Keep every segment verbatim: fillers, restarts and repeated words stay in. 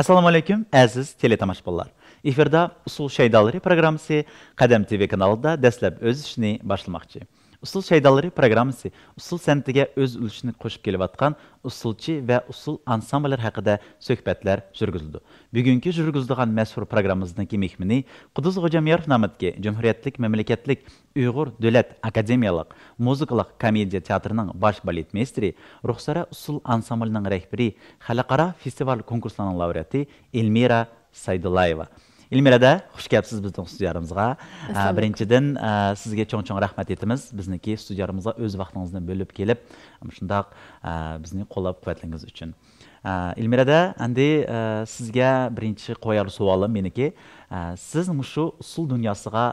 ئەسسالامۇ ئەلەيكۇم، ئەزىز تېلېتاماشىبىنلار! ئېفىردا ئۇسسۇل شەيدالىرى پروگراممىسى قەدەم تىۋى كانالىدا دەسلەپ ئۆز ئىشىنى باشلىماقچى. ئۇسسۇل شەيدالىرى پروگراممىسى ئۇسسۇل سەنئىتىگە ئۆز ئۈلۈشىنى قوشۇپ كېلىۋاتقان ئۇسسۇلچى ۋە ئۇسسۇل ئانسامبىللىرى ھەققىدە سۆھبەتلەر يۈرگۈزۈلىدۇ. بۈگۈنكى يۈرگۈزىدىغان مەشھۇر پروگراممىمىزنىڭكى مېھمىنى قۇدۇز خوجامياروف نامىدىكى جۇمھۇرىيەتلىك مەملىكەتلىك ئۇيغۇر دۆلەت ئاكادېمىيەلىك مۇزىكىلىق كومېدىيە تىياتىرىنىڭ باش بالېتمېيستېرى، رۇخسارە ئۇسسۇل ئانسامبىلىنىڭ رەھبىرى، خەلقئارا فېستىۋال كونكۇرسلارنىڭ لاۋرېئاتى ئېلمىرا سايدۇللايېۋا. ئېلمىرا ھەدە، خۇش كەپسىز بىزنىڭ ستۇدىيەمىزغا. ئە، ئەسسالامۇ ئەلەيكۇم. بىرىنچىدىن، ئە، سىزگە چوڭ-چوڭ رەھمەت ئېيتىمىز. بىزنىڭكى ستۇدىيەمىزغا ئۆز ۋاقتىڭىزنى بۆلۈپ كېلىپ، مۇشۇنداق، ئە، بىزنى قوللاپ-قۇۋۋەتلىگىنىڭىز ئۈچۈن. ئە، ئېلمىرا ھەدە، ئەمدى، ئە، سىزگە بىرىنچى قويار سوئالىم مېنىڭكى، ئە، سىز مۇشۇ ئۇسسۇل دۇنياسىغا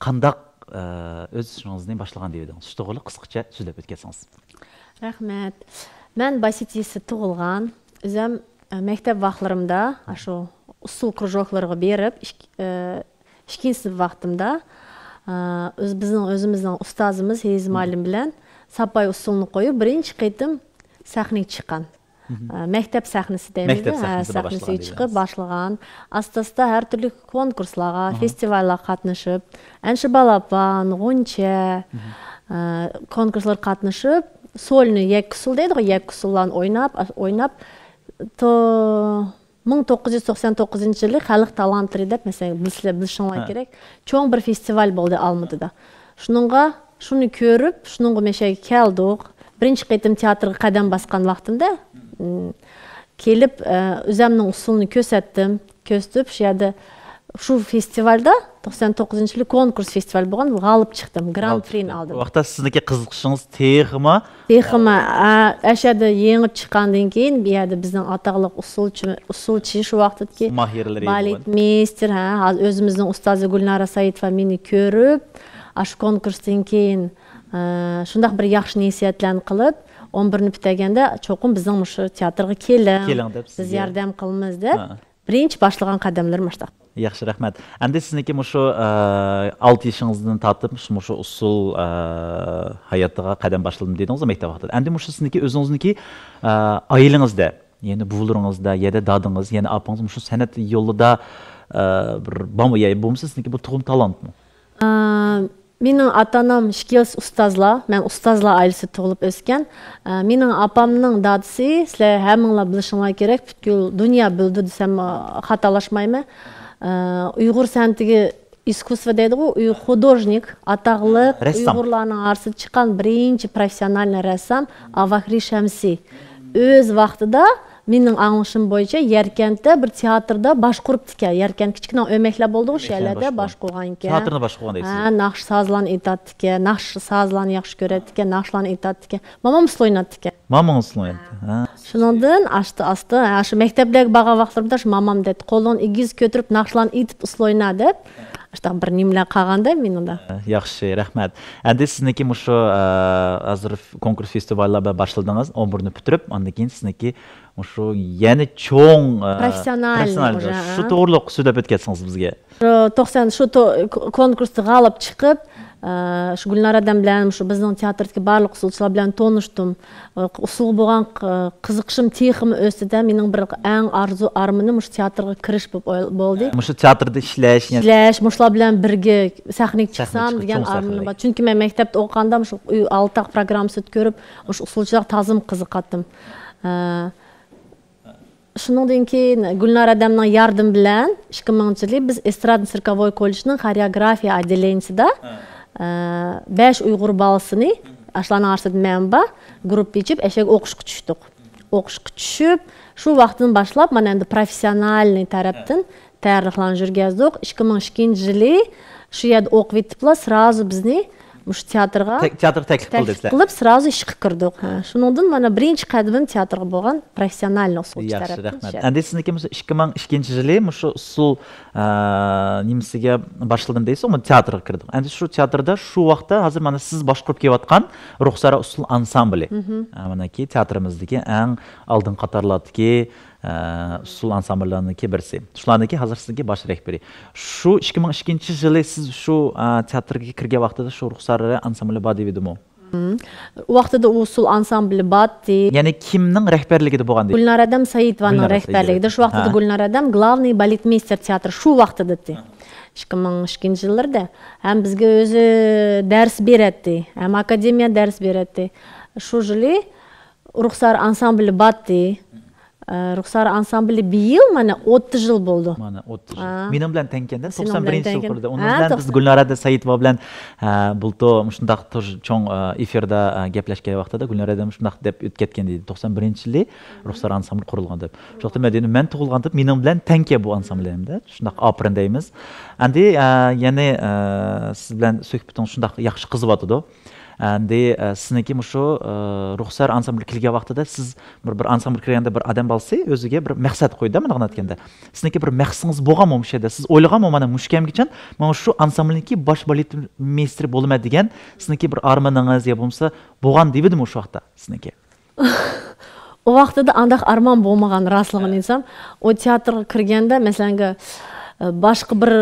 قانداق، ئە، ئۆز ئىشىڭىزنى باشلىغان دېيىۋىدىڭىز؟ شۇ توغرىلىق قىسقىچە سۆزلەپ ئۆتكەنسىڭىز. رەھمەت. مەن باسىت يېزىسىدا تۇغۇلغان. ئۆزۈم، ئە، مەكتەپ ۋاقىتلىرىمدا ئاشۇ ئۇسسۇل كرۇژوكلىرىغا بېرىپ، ئىك-، ئە، ئىككىنچى سىنىپ ۋاقتىمدا، ئە، ئۆز-، بىزنىڭ، ئۆزىمىزنىڭ ئۇستازىمىز ھېيز مۇئەللىم بىلەن ساپاي ئۇسسۇلنى قويۇپ، بىرىنچى قېتىم سەھنىگە چىققان. ئە، مەكتەپ سەھنىسى دەيمىزدە، مەكتەپ ھە، سەھنىسىدە سەھنىسىگە باشلىغان چىقىپ دېگەنسىز. باشلىغان. ئاستا-ئاستا ھەر تۈرلۈك كونكۇرسلارغا، فېستىۋاللارغا قاتنىشىپ، ئەنە شۇ بالىپان، غۇنچە، ئە، كونكۇرسلارغا قاتنىشىپ، سولنى، يەككە ئۇسسۇل دەيدىغۇ، يەككە ئۇسسۇللارنى ئويناپ، ئويناپ، تو-، مىڭ توققۇز يۈز توقسان توققۇزىنچى يىلى خەلق تالانتلىرى دەپ، مەسىلەن، بىلسىلەر، بىلىشىڭلار كېرەك، چوڭ بىر فېستىۋال بولدى ئالمۇتىدا. شۇنىڭغا، شۇنى كۆرۈپ، شۇنىڭغا مەشەگە كەلدۇق. بىرىنچى قېتىم تىياتىرغا قەدەم باسقان ۋاقتىمدا، م، كېلىپ، ئە، ئۆزەمنىڭ ئۇسسۇلىنى كۆرسەتتىم. كۆرسىتىپ، شۇ يەردە، شۇ فېستىۋالدا، توقسان توققۇزىنچى يىلى كونكۇرس فېستىۋالى بولغان، غالىپ چىقتىم، گران پرىنى ئالدىم. ئۇ ۋاقىتتا سىزنىڭكى قىزىقىشىڭىز تېخىمۇ تېخىمۇ، ئە، ئەشەدە يېڭىپ چىققاندىن كېيىن، بۇ يەردە بىزنىڭ ئاتاقلىق ئۇسسۇلچى، ئۇسسۇلچى شۇ ۋاقىتتىكى ماھىرلىرى بالېتمېيستېر، ھە، ھازىر ئۆزىمىزنىڭ ئۇستازى گۈلنارە سايىتوۋا مېنى كۆرۈپ، ئاشۇ كونكۇرستىن كېيىن، ئە، شۇنداق بىر ياخشى نەسىھەتلەرنى قىلىپ، ئون بىرنى پۈتتۈرگەندە، چوقۇم بىزنىڭ مۇشۇ تىياتىرغا كېلىڭ، كېلىڭ دەپ بىز سىزگە ياردەم قىلىمىز دەپ. ھە. بىرىنچى باشلىغان قەدەملىرىم مۇشۇنداق. ياخشى، رەھمەت. ئەمدى سىزنىڭكى مۇشۇ، ئە، ئالتە يېشىڭىزدىن تارتىپ مۇشۇ، مۇشۇ ئۇسسۇل، ئە، ھاياتىغا قەدەم باشلىدىم دېدىڭىز مەكتەپ ۋاقتىدا. ئەمدى مۇشۇ سىزنىڭكى ئۆزىڭىزنىڭكى، ئە، ئائىلىڭىزدە، يەنى بوۋىلىرىڭىزدا، يەنە دادىڭىز، يەنە ئاپىڭىز مۇشۇ سەنئەت يولىدا، ئە، بىر بارمۇ؟ يا بولمىسا سىزنىڭكى بىر تۇغما تالانتمۇ؟ ئە، مېنىڭ ئاتا-ئانام ئىككىلىسى ئۇستازلار. مەن ئۇستازلار ئائىلىسىدە تۇغۇلۇپ ئۆسكەن. ئە، مېنىڭ ئاپامنىڭ دادىسى، سىلەر ھەممىڭلار بىلىشىڭلار كېرەك، پۈتكۈل دۇنيا بىلىدۇ دېسەم، ئە، خاتالاشمايمەن. ئە، ئۇيغۇر سەنئىتىگە، ئىسكۇسسۋو دەيدىغۇ، ئۇي-، خۇدوژنىك، ئاتاقلىق رەسسام. ئۇيغۇرلارنىڭ ئارىسىدا چىققان بىرىنچى پروفېسسىونالنىي رەسسام ئاۋاھرى شەمسى. ئۆز ۋاقتىدا مېنىڭ ئاڭلىشىم بويىچە يەركەنتتە بىر تىياتىردا باشقۇرۇپتىكەن. يەركەنت كىچىككىنە ئۆمەكلەر بولدىغۇ، شۇ يەرلەردە باشقۇرغان ئىكەن. تىياتىرنى باشقۇرغان دەيسىز. ھە، ناخشا سازلارنى ئېيتاتتىكەن، ناخشا سازلارنى ياخشى كۆرەتتىكەن، ناخشىلارنى ئېيتاتتىكەن. مامام ئۇسسۇل ئوينايتتىكەن. مامىڭىز ئوينايتتى. ھە. شۇنىڭدىن ئاستا-ئاستا، ھە، شۇ مەكتەپلەرگە بارغان ۋاقىتلىرىمدا شۇ مامام دەيتتى، قولۇڭنى ئېگىز كۆتۈرۈپ ناخشىلارنى ئېيتىپ ئۇسسۇل ئوينا دەپ. شۇنداق بىر نېمىلەر قالغاندا مېنىڭدە. ياخشى، رەھمەت. ئەمدى سىزنىڭكى مۇشۇ، ئە، ھازىر كونكۇرس فېستىۋاللار بىلەن باشلىدىڭىز، ئون بىرنى پۈتتۈرۈپ، ئاندىن كېيىن سىزنىڭكى مۇشۇ يەنە چوڭ، ئە، پروفېسسىونال پروفېسسىونال، ئۇژە، شۇ ھە. توغرىلىق سۆزلەپ ئۆتكەنسىڭىز بىزگە. شۇ توقسان، شۇ تو-، ك-، كونكۇرستا غالىپ چىقىپ، ئە، شۇ گۈلنار ھەدەم بىلەن، شۇ بىزنىڭ تىياتىردىكى بارلىق ئۇسسۇلچىلار بىلەن تونۇشتۇم. ئۇسسۇلغا بولغان ق-، قىزىقىشىم تېخىمۇ ئۆستى-دە، مېنىڭ بىر ئەڭ ئارزۇ ئارمىنىم مۇشۇ تىياتىرغا كىرىش بولۇپ ئوي-، بولدى. مۇشۇ تىياتىردا ئىشلەش، يەنە ئىشلەش، مۇشۇلار بىلەن بىرگە سەھنىگە سەھنىگە چىقسام چىقىپ دېگەن چوڭ ئارمىنىم سەھنىگە. بار. چۈنكى مەن مەكتەپتە ئوقۇغاندا مۇشۇ ئۇي-، ئالتاق پروگراممىسىنى كۆرۈپ، مۇشۇ ئۇسسۇلچىلارغا تازىمۇ قىزىقاتتىم. ئە، شۇنىڭدىن كېيىن گۈلنار ھەدەمنىڭ ياردىمى بىلەن ئىككى مىڭىنچى يىلى بىز ئېسترادنو-سىركوۋوي كوللېجنىڭ خورېئوگرافىيە ئوتدېلېنىيىسىدە، ئە، بەش ئۇيغۇر بالىسىنى، ئاشۇلارنىڭ ئارىسىدا مەن بار، گۇرۇپپا ئېچىپ، ئەشەگە ئوقۇشقا چۈشتۇق. ئوقۇشقا چۈشۈپ، شۇ ۋاقىتتىن باشلاپ، مانا ئەمدى پروفېسسىيونالنىي تەرەپتىن تەييارلىقلارنى يۈرگۈزدۇق. ئىككى مىڭ ئىككىنچى يىلى شۇ يەردە ئوقۇۋېتىپلا، سرازۇ بىزنى مۇشۇ تېئاتىرغا تەك-، تېئاتىرغا تەكلىپ قىلدى تەكلىپ سىلەر. قىلىپ، سرازۇ ئىشقا كىردۇق. ھە، شۇنىڭدىن مانا بىرىنچى قەدىمىم تېئاتىرغا بولغان پروفېسسىيونالنىي ئۇسسۇلچى ياخشى، تەرەپتىن رەھمەت. شۇ يەردە. ئەمدى سىزنىڭكى مۇشۇ ئىككى مىڭ ئىككىنچى يىلى مۇشۇ ئۇسسۇل، ئە، نېمىسىگە باشلىدىم دەيسىز، مۇ تېئاتىرغا كىردىم. ئەمدى شۇ تېئاتىردا شۇ ۋاقىتتا ھازىر مانا سىز باشقۇرۇپ كېلىۋاتقان رۇخسارە ئۇسسۇل ئانسامبىلى. مھم. ئە، ماناكى تېئاتىرىمىزدىكى ئەڭ ئالدىنقى قاتارلاردىكى ئە، ئۇسسۇل ئانسامبىللارنىڭكى بىرسى. شۇلارنىڭكى ھازىر سىزنىڭكى باش رەھبىرى. شۇ ئىككى مىڭ ئىككىنچى يىلى سىز شۇ، ئە، تىياتىرغا كىرگەن ۋاقتىدا شۇ رۇخسارە ئانسامبىلى بار دېيىۋىدىمۇ؟ ئۇ ۋاقتىدا ئۇسسۇل ئانسامبلى باتتى. يەنى كىمنىڭ رەھبەرلىكىدە بولغان دەيدۇ؟ گۈلنار ئادەم سەيىتوۋانىڭ رەھبەرلىكىدە. شۇ ۋاقتىدا گۈلنار ئادەم главный балетмейستېر تىياتىر شۇ ۋاقتىدا ئىدى. ئىككى مىڭ ئىككىنچى يىللىرىدا. ھەم بىزگە ئۆزى دەرس بېرەتتى، ھەم ئاكادېمىيە دەرس بېرەتتى. شۇ يىلى رۇخسار ئانسامبلى باتتى. ئە، رۇخسار ئانسامبلى بىيىل مانا ئوتتۇز يىل بولدى. مانا ئوتتۇز يىل. مېنىڭ بىلەن تەڭكەندە، توقسان بىرىنچى يىل قۇرۇلدى. ئۇنىڭ بىلەن بىز گۈلنار ئادەم سەيىتوۋا بىلەن، ھە، بۇلتۇر مۇشۇنداق تۇر چوڭ، ئە، ئېفىردا، ئە، گەپلەشكەن ۋاقتىدا گۈلنار ئادەم شۇنداق دەپ ئۆتۈپ كەتكەن ئىدى. توقسان بىرىنچى يىلى رۇخسار ئانسامبلى قۇرۇلغان دەپ. شۇ ۋاقىتتا مەن دېدىم، مەن تۇغۇلغاندا مېنىڭ بىلەن تەڭكەن بۇ ئانسامبلى ئەمدى. شۇنداق ئاپىرىن دەيمىز. ئەمدى، ئە، يەنە، ئە، سىز بىلەن سۆھبىتىڭىز شۇنداق ياخشى قىزىۋاتىدۇ. ئەمدى، ئە، سىزنىڭكى مۇشۇ، ئە، رۇخسار ئانسامبلى كىرگەن ۋاقتىدا سىز بىر، بىر ئانسامبلغا كىرگەندە بىر ئادەم بالىسى ئۆزىگە بىر مەقسەت قويىدۇ، مۇنداق ئېيتقاندا. سىزنىڭكى بىر مەقسىتىڭىز بولغانمۇ مۇشۇ يەردە؟ سىز ئويلىغانمۇ مانا مۇشۇ كەمگىچە مانا شۇ ئانسامبلنىڭكى باش بالېتمېيستېرى بولىمەن دېگەن سىزنىڭكى بىر ئارمىنىڭىز يا بولمىسا بولغان دېۋىدىمۇ شۇ ۋاقىتتا سىزنىڭكى؟ ئۇ ۋاقتىدا ئانداق ئارمان بولمىغان، راستلىقىنى ئېيتسام. ئۇ تىياتىرغا كىرگەندە، مەسىلەن، ئە، باشقا بىر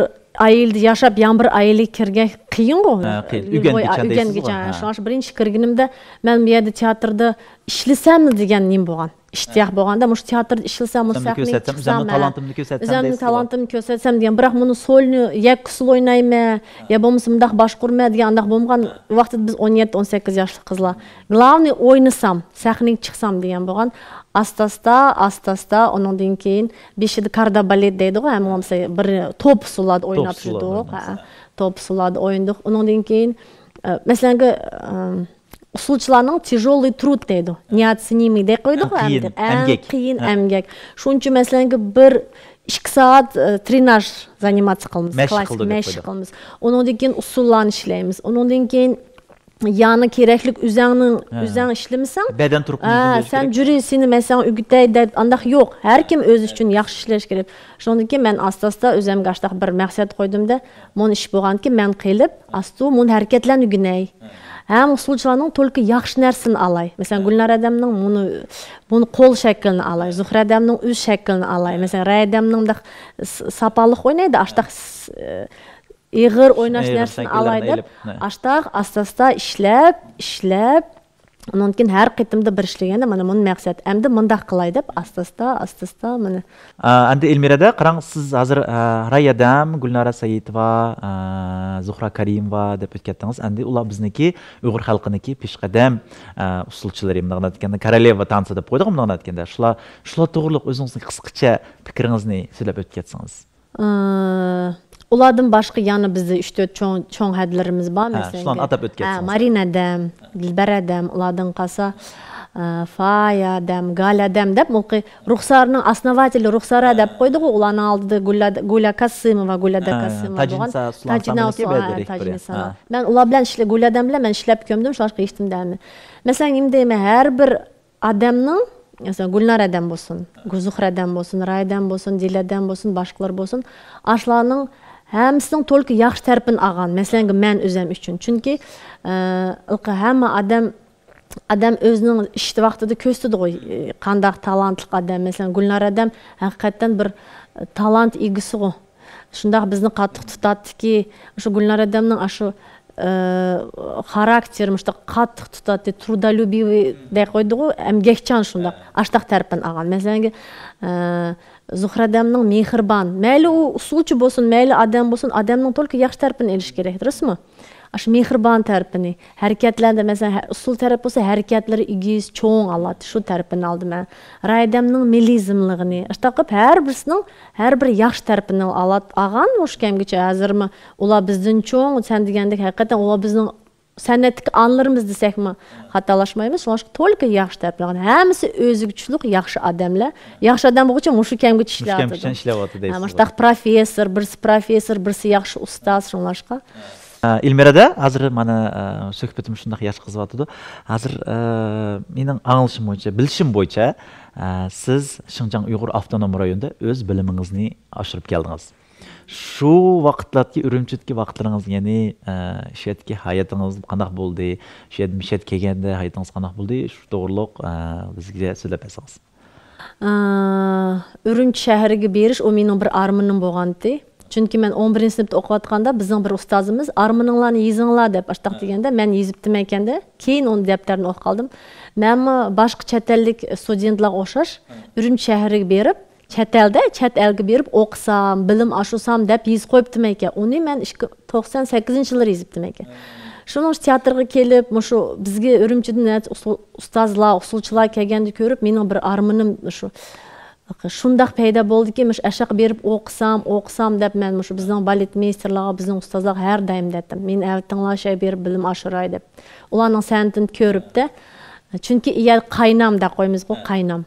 ئائىلىدە ياشاپ، يەنە بىر ئائىلىگە كىرگەن قىيىنغۇ. ھە، قىيىن. ئۆگەنگۈچە دەيسىزغۇ. ئۆگەنگۈچە. ھە. شۇڭا بىرىنچى كىرگىنىمدە مەن بۇ يەردە تىياتىردا ئىشلىسەملا دېگەن نېمە بولغان. ئىشتىياق بولغاندا، مۇشۇ تىياتىردا ئىشلىسەم، مۇشۇ سەھنىگە چىقسام، ئۆزۈمنىڭ تالانتىمنى كۆرسەتسەم دېگەن. تالانتىمنى كۆرسەتسەم دېگەن. بىراق بۇنى سولنى يەككە ئۇسسۇل ئوينايمەن، يا بولمىسا مۇنداق باشقۇرىمەن دېگەن ئانداق بولمىغان. ۋاقتىدا بىز ئون يەتتە، ئون سەككىز ياشلىق قىزلار. گلافنىي ئوينىسام، سەھنىگە چىقسام دېگەن بولغان. ئاستا-ئاستا، ئاستا-ئاستا، ئۇنىڭدىن كېيىن بېشىدا كاردابالېت دەيدىغۇ، ھەم بولمىسا بىر توپ ئۇسسۇللاردا ئويناپ يۈردۇق. ھە، توپ ئۇسسۇللاردا ئوينىدۇق. ئۇنىڭدىن كېيىن، ئە، مەسىلەن، ئە، ئۇسسۇلچىلارنىڭ تيژۆلый труد دەيدۇ. نېоценимый دەپ قويدۇق ئەمدى. ئەڭ قىيىن ئەمگەك. شۇنىڭ ئۈچۈن، مەسىلەن، بىر ئىككى سائەت، ئە، ترېناژ، زانىماتسىيە قىلىمىز، مەشىق كىلاسسىك قىلىدۇ دەپ مەشىق قويدۇق. قىلىمىز. ئۇنىڭدىن كېيىن ئۇسسۇللارنى ئىشلەيمىز. ئۇنىڭدىن كېيىن يەنە كېرەكلىك ئۆزەڭنىڭ، ھە، ئۆزەڭ ئىشلىمىسەڭ، بەدەن تۇرقىنى ھە، ئۆزگەرتىش سەن كېرەك. جۈرى، سېنى مەن ساڭا ئۆگىتەي دەپ ئانداق يوق. ھەر كىم ئۆزى ئۈچۈن ياخشى ئىشلەش كېرەك. شۇنىڭدىن كېيىن مەن ئاستا-ئاستا ئۆزەمگە ئاشتاق بىر مەقسەت قويدۇم-دە، مۇنۇ ئىش بولغاندىكىن مەن قېلىپ، ئاستا مۇنۇ ھەرىكەتلەرنى ئۆگىنەي. ھەم ئۇسسۇلچىلارنىڭ تولىكى ياخشى نەرسىنى ئالاي. مەسىلەن، گۈلنار ئادەمنىڭ مۇنۇ، مۇنۇ قول شەكلىنى ئالاي، زۇھرە ئادەمنىڭ ئۆز شەكلىنى ئالاي. مەسىلەن، راي ئادەمنىڭ مۇنداق س-، ساپالىق ئوينايدۇ، ئاشتاق س-، ئېغىر ئويناش نەرسىنى ئالاي دەپ، ئاشتاق ئاستا-ئاستا ئىشلەپ، ئىشلەپ، ئۇنىڭدىن كېيىن ھەر قېتىمدا بىر ئىشلىگەندە، مانا مۇنى مەقسەت. ئەمدى مۇنداق قىلاي دەپ، ئاستا-ئاستا، ئاستا-ئاستا مانا. ئا، ئەمدى ئېلمىرەدە قاراڭ، سىز ھازىر، ئا، راي ئادەم، گۈلنارە سەيىتوۋا، ئا، زۇھرا كەرىموۋا دەپ ئۆتكەتتىڭىز. ئەمدى ئۇلار بىزنىڭكى ئۇيغۇر خەلقىنىڭكى پېشقەدەم، ئا، ئۇسسۇلچىلىرى، مۇنداق دېگەندە، كورолېۋا تانسى دەپ قويدۇق، مۇنداق دېگەندە. شۇلار، شۇلار توغرىلىق ئۆزىڭىزنىڭ قىسقىچە پىكرىڭىزنى سۆزلەپ ئۆتكەتسىڭىز. ئى، ئۇلاردىن باشقا يەنە بىزدە ئۈچ تۆت چوڭ، چوڭ ھەدىلىرىمىز بار، ھە، مەسىلەن، شۇلارنى ئاتاپ ئۆتكەتسىڭىز. ھە، مارىنا ئادەم، دىلبەر ئادەم، ئۇلاردىن قالسا، ئى، فايا ئادەم، گالە ئادەم دەپ، مۇقى رۇخسارنىڭ ئاسناۋاتېلى رۇخسارا دەپ قويدۇق، ئۇلارنىڭ ئالدىدا گۈلە، گۈلە كاسىموۋا، گۈلە كاسىموۋا بولغان. تاجىنسا سۇلان تاجىنسا، ھە، تاجىنسا. مەن ئۇلار بىلەن ئىشلە-، گۈلە ئادەم بىلەن مەن ئىشلەپ كۆمدۈم، شۇڭلاشقا ھېچنېمە دەيمەن. مەسىلەن، نېمە دەيمەن، ھەر بىر ئادەمنىڭ، مەسىلەن، گۈلنار ئادەم بولسۇن، زۇھرە ئادەم بولسۇن، راي ئادەم بولسۇن، دىلە ئادەم بولسۇن، باشقىلار بولسۇن، ئاشۇلارنىڭ ھەممىسىنىڭ تولىكى ياخشى تەرىپىنى ئالغان. مەسىلەن، مەن ئۆزۈم ئۈچۈن. چۈنكى، ئە، ھەممە ئادەم، ئادەم ئۆزىنىڭ ئىش ۋاقتىدا كۆرسىتىدىغۇ، قانداق تالانتلىق ئادەم. مەسىلەن، گۈلنار ئادەم ھەقىقەتەن بىر تالانت ئىگىسىغۇ. شۇنداق بىزنى قاتتىق تۇتاتتىكى، شۇ گۈلنار ئادەمنىڭ ئاشۇ، ئى، خاراكتېرى مۇشۇنداق قاتتىق تۇتاتتى، трудолюбивый دەپ قويدىغۇ، ئەمگەكچان شۇنداق، ئاشتاق تەرىپىنى ئالغان. مەسىلەن، ئى، زۇھرە ئادەمنىڭ مېھرىبان، مەيلى ئۇ ئۇسسۇلچى بولسۇن، مەيلى ئادەم بولسۇن، ئادەمنىڭ تولىكى ياخشى تەرىپىنى ئېلىش كېرەك، دۇرۇسمۇ؟ ئاشۇ مېھرىبان تەرىپىنى، ھەرىكەتلەردە، مەسىلەن، ھە-، ئۇسسۇل تەرەپ بولسا، ھەرىكەتلىرى ئېگىز، چوڭ ئالاتتى، شۇ تەرىپىنى ئالدىم مەن. راي ئادەمنىڭ مېلىزملىقىنى، ئاشتاق قىلىپ ھەر بىرسىنىڭ ھەر بىر ياخشى تەرىپىنى ئالات-، ئالغان مۇشۇ كەمگىچە. ھازىرمۇ ئۇلار بىزدىن چوڭ، سەن دېگەندەك، ھەقىقەتەن ئۇلار بىزنىڭ سەنئەتتىكى ئانىلىرىمىز دېسەكمۇ خاتالاشمايمىز. شۇڭلاشقا تولىكى ياخشى تەرىپىنى ئالغان. ھەممىسى ئۆزىگە چۈشلۈك ياخشى ئادەملەر. ياخشى ئادەم بولغۇچە مۇشۇ كەمگىچە ئىشلەۋاتىدۇ. مۇشۇ كەمگىچە ئىشلەۋاتىدۇ دەيسىز. مۇشۇنداق پروفېسسور، بىرسى پروفېسسور، بىرسى ياخشى ئۇستاز، شۇڭلاشقا. ئە، ئېلمىرەدە ھازىر مانا، ئە، سۆھبىتىمىز شۇنداق ياخشى قىزىۋاتىدۇ. ھازىر، ئە، مېنىڭ ئاڭلىشىم بويىچە، بىلىشىم بويىچە، ئە، سىز شىنجاڭ ئۇيغۇر ئاپتونوم رايونىدا ئۆز بىلىمىڭىزنى ئاشۇرۇپ كەلدىڭىز. شۇ ۋاقىتلاردىكى ئۈرۈمچىدىكى ۋاقىتلىرىڭىز، يەنى، ئە، شۇ يەردىكى ھاياتىڭىز قانداق بولدى؟ شۇ يەردىن مۇشۇ يەرگە كەلگەندە ھاياتىڭىز قانداق بولدى؟ شۇ توغرۇلۇق، ئە، بىزگە سۆزلەپ بەرسىڭىز. ئە، ئۈرۈمچى شەھىرىگە بېرىش، ئۇ مېنىڭ بىر ئارمىنىم بولغانتى. چۈنكى مەن ئون بىرىنچى سىنىپتا ئوقۇۋاتقاندا بىزنىڭ بىر ئۇستازىمىز ئارمىنىڭلارنى يېزىڭلار دەپ ئاشتاق دېگەندە مەن يېزىپتىمەن ئىكەندە، كېيىن ئۇنى دەپتەردىن ئوقۇپ قالدىم. مەنمۇ باشقا چەت ئەللىك ستۇدېنتلارغا ئوخشاش ئۈرۈمچى شەھىرىگە بېرىپ، چەت ئەلدە، چەت ئەلگە بېرىپ ئوقۇسام، بىلىم ئاشۇرسام دەپ يېزىپ قويۇپتىمەن ئىكەن. ئۇنى مەن ئىككى، توقسان سەككىزىنچى يىللىرى يېزىپتىمەن ئىكەن. شۇنىڭ ئۈچۈن تىياتىرغا كېلىپ، مۇشۇ بىزگە ئۈرۈمچىدىن نەچچە ئۇسسۇل-، ئۇستازلار، ئۇسسۇلچىلار كەلگەننى كۆرۈپ، مېنىڭ بىر ئارمىنىم شۇ، شۇنداق پەيدا بولدىكى، مۇشۇ ئاشاققا بېرىپ ئوقۇسام، ئوقۇسام دەپ، مەن مۇشۇ بىزنىڭ بالېتمېيستېرلارغا، بىزنىڭ ئۇستازلارغا ھەر دائىم دەيتتىم، مېنى ئەۋېتىڭلار، شۇ يەرگە بېرىپ بىلىم ئاشۇراي دەپ. ئۇلارنىڭ سەنئىتىنى كۆرۈپ-دە. چۈنكى ئۇ يەر قاينام دەپ قويىمىزغۇ، قاينام.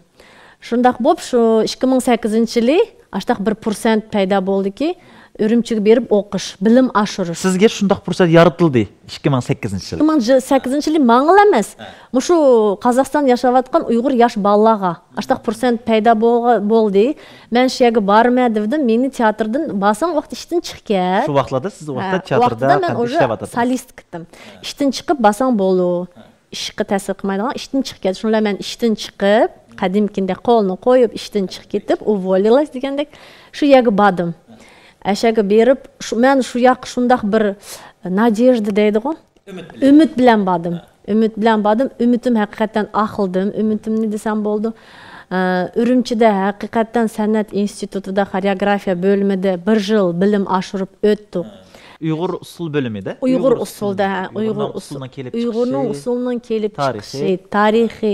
شۇنداق بولۇپ، شۇ ئىككى مىڭ سەككىزىنچى يىلى ئاشتاق بىر پۇرسەت پەيدا بولدىكى، ئۈرۈمچىگە بېرىپ ئوقۇش، بىلىم ئاشۇرۇش. سىزگە شۇنداق پۇرسەت يارىتىلدى ئىككى مىڭ سەككىزىنچى يىلى. ئىككى مىڭ سەككىزىنچى يىلى ماڭىلا ئەمەس، مۇشۇ قازاقىستان ياشاۋاتقان ئۇيغۇر ياش بالىلارغا ئاشتاق پۇرسەت پەيدا بولغا-، بولدى. مەن شۇ يەرگە بارىمەن دېدىم، مېنى تىياتىردىن بارساڭ ۋاقىت ئىشتىن چىق كەت. شۇ ۋاقىتلاردا سىز ۋاقىتتا ھە، تىياتىردا ۋاقتىدا مەن قانداق ئۇژە ئىشلەۋاتاتسىز؟ سولىست كىتتىم. ئىشتىن چىقىپ بارساڭ بولۇ. ئىشقا تەسىر قىلمايدىغان ئىشتىن چىقىپ كەتتى. شۇنىڭ بىلەن مەن ئىشتىن چىقىپ، قەدىمكىندەك قولنى قويۇپ، ئىشتىن چىقىپ كېتىپ، уволилась دېگەندەك، شۇ يەرگە باردىم. ئەشەگە بېرىپ، شۇ، مەن شۇ ياققا شۇنداق بىر نادېژدا دەيدىغۇ، ئۈمىد بىلەن باردىم. ئۈمىد بىلەن باردىم. ئۈمىدىم ھەقىقەتەن ئاقلىدىم. ئۈمىدىمنى دېسەم بولىدۇ. ئە، ئۈرۈمچىدە ھەقىقەتەن سەنئەت ئىنستىتۇتىدا، خورېئوگرافىيە بۆلۈمىدە بىر يىل بىلىم ئاشۇرۇپ ئۆتتۇق. ئۇيغۇر ئۇسسۇل بۆلۈمىدە؟ ئۇيغۇر ئۇسسۇلدا، ھە، ئۇيغۇرنىڭ ئۇيغۇر ئۇسسۇل-، ئۇسسۇلنىڭ كېلىپ ئۇيغۇرنىڭ چىقىشى، ئۇسسۇلىنىڭ كېلىپ تارىخى. چىقىشى، تارىخى،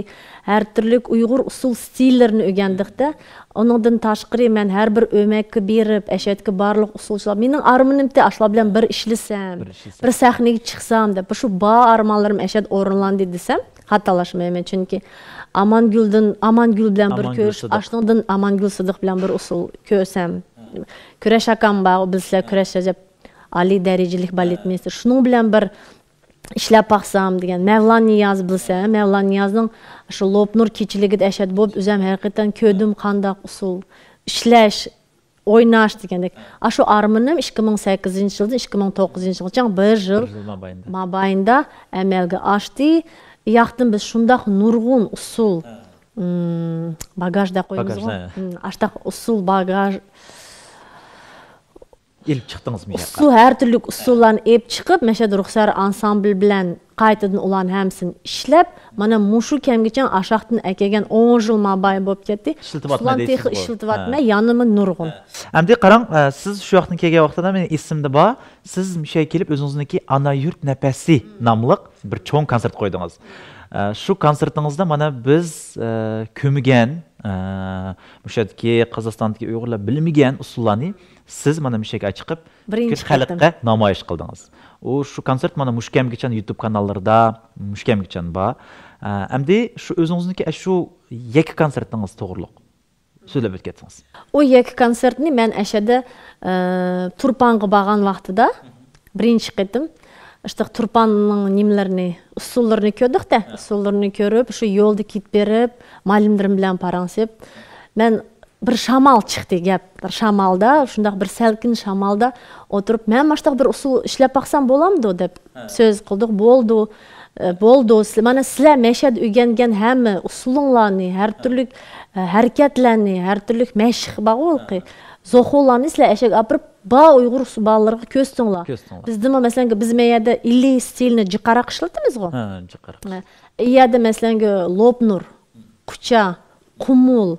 ھەر تۈرلۈك ئۇيغۇر ئۇسسۇل ستىللىرىنى ئۆگەندۇق-دە. ئۇنىڭدىن تاشقىرى، مەن ھەر بىر ئۆمەككە بېرىپ، ئەشەدىكى بارلىق ئۇسسۇلچىلار، مېنىڭ ئارمىنىمتى ئاشۇلار بىلەن بىر ئىشلىسەم، بىر ئىشلىسەم. بىر سەھنىگە چىقسام دەپ، شۇ بار ئارمانلىرىم ئەشەدە ئورۇنلاندى دېسەم، خاتالاشمايمەن. چۈنكى ئامانگۈلدىن، ئامانگۈل بىلەن بىر ئامانگۈل كۆرۈشۈپ، سىدىق. ئاشۇنىڭدىن ئامانگۈل سىدىق بىلەن بىر ئۇسسۇل كۆرسەم. كۈرەش ئاكام بار، بىلسىلەر، كۈرەش رەجەپ ئالىي دەرىجىلىك بالېتمېيستېر. شۇنىڭ بىلەن بىر ئىشلەپ باقسام دېگەن. مەۋلان نىياز بىلسە، مەۋلان نىيازنىڭ شۇ لوپنۇر كېچىلىكىدە ئەشەد بولۇپ، ئۆزەم ھەقىقەتەن كۆردۈم قانداق ئۇسسۇل ئىشلەش، ئويناش دېگەندەك. ئاشۇ ئارمىنىم ئىككى مىڭ سەككىزىنچى يىلدىن ئىككى مىڭ توققۇزىنچى يىلغىچە بىر يىل بىر يىل مابەينىدە. مابەينىدە ئەمەلگە ئاشتى. ياقتىن بىز شۇنداق نۇرغۇن ئۇسسۇل، ھە. ئىم، باگاژ دەپ قويىمىزغۇ. باگاژ، ھە. ئىم، ئاشتاق ئۇسسۇل باگاژ. ئېلىپ چىقتىڭىزمۇ ياققا؟ ئۇسسۇل، ھەر تۈرلۈك ئۇسسۇللارنى ئېلىپ چىقىپ، مەشەدە رۇخسار ئانسامبىل بىلەن قايتىدىن ئۇلارنى ھەممىسىنى ئىشلەپ، مانا مۇشۇ كەمگىچە ئاشاقتىن ئەكەلگەن ئون يىل مابەينى بولۇپ كەتتى. ئىشلىتىۋاتىمەن ئۇسسۇللارنى تېخى دەيسىزغۇ. ئىشلىتىۋاتىمەن، ھە. يەنىمۇ نۇرغۇن. ھە. ئەمدى قاراڭ، ئە، سىز شۇ ياقتىن كەلگەن ۋاقتىدا مېنىڭ ئېسىمدە بار، سىز مۇشۇ يەرگە كېلىپ ئۆزىڭىزنىڭكى ئانا يۇرت نەپەسى ناملىق بىر چوڭ كونسېرت قويدىڭىز. ئە، شۇ كونسېرتىڭىزدا مانا بىز، ئە، كۆرمىگەن، ئە، مۇشۇ يەردىكى قازاقىستاندىكى ئۇيغۇرلار بىلمىگەن ئۇسسۇللارنى سىز مانا مۇشۇ يەرگە چىقىپ، بىرىنچى قېتىم نامايىش قىلدىڭىز. ئۇ شۇ كونسېرت مانا مۇشۇ كەمگىچان يۇتۇب كاناللىرىدا مۇشۇ كەمگىچان بار. ئە، ئەمدى شۇ ئۆزىڭىزنىڭكى ئە، شۇ يەككە كونسېرتىڭىز توغرۇلۇق سۆزلەپ ئۆتۈپ كەتسىڭىز. ئۇ يەككە كونسېرتنى مەن ئەشەدە، ئە، تۇرپانغا بارغان ۋاقتىدا بىرىنچى قېتىم ئىشتىق تۇرپاننىڭ نېمىلىرىنى، ئۇسسۇللىرىنى كۆردۇق-تە. ھە. ئۇسسۇللىرىنى كۆرۈپ، شۇ يولدا كېتىپ بېرىپ، مۇئەللىملىرىم بىلەن پاراڭلىشىپ، مەن بىر شامال چىقتى گەپ. بىر شامالدا، شۇنداق بىر سەلكىن شامالدا ئولتۇرۇپ، مەن ماشتاق بىر ئۇسسۇل ئىشلەپ باقسام بولامدۇ دەپ ھە. سۆز قىلدۇق. بولدى، ئە، بولدى. سىلەر، مانا سىلەر مەشەدە ئۆگەنگەن ھەممە ئۇسسۇلۇڭلارنى، ھەر تۈرلۈك، ئە، ھەرىكەتلەرنى، ھەر تۈرلۈك مەشىق بارغۇ، ھە. زوخۇلارنى سىلەر ئەشەگە ئاپىرىپ، بار ئۇيغۇر ئۇسسۇل بالىلىرىغا كۆرسىتىڭلار. كۆرسىتىڭلار. بىزدىمۇ، مەسىلەن، بىز مەيەردە ئىلى ستىلنى جىقاراق ئىشلىتىمىزغۇ. ھە، جىقاراق. ھە. ئۇ يەردە، مەسىلەن، لوپنۇر، كۇچا، قۇمۇل،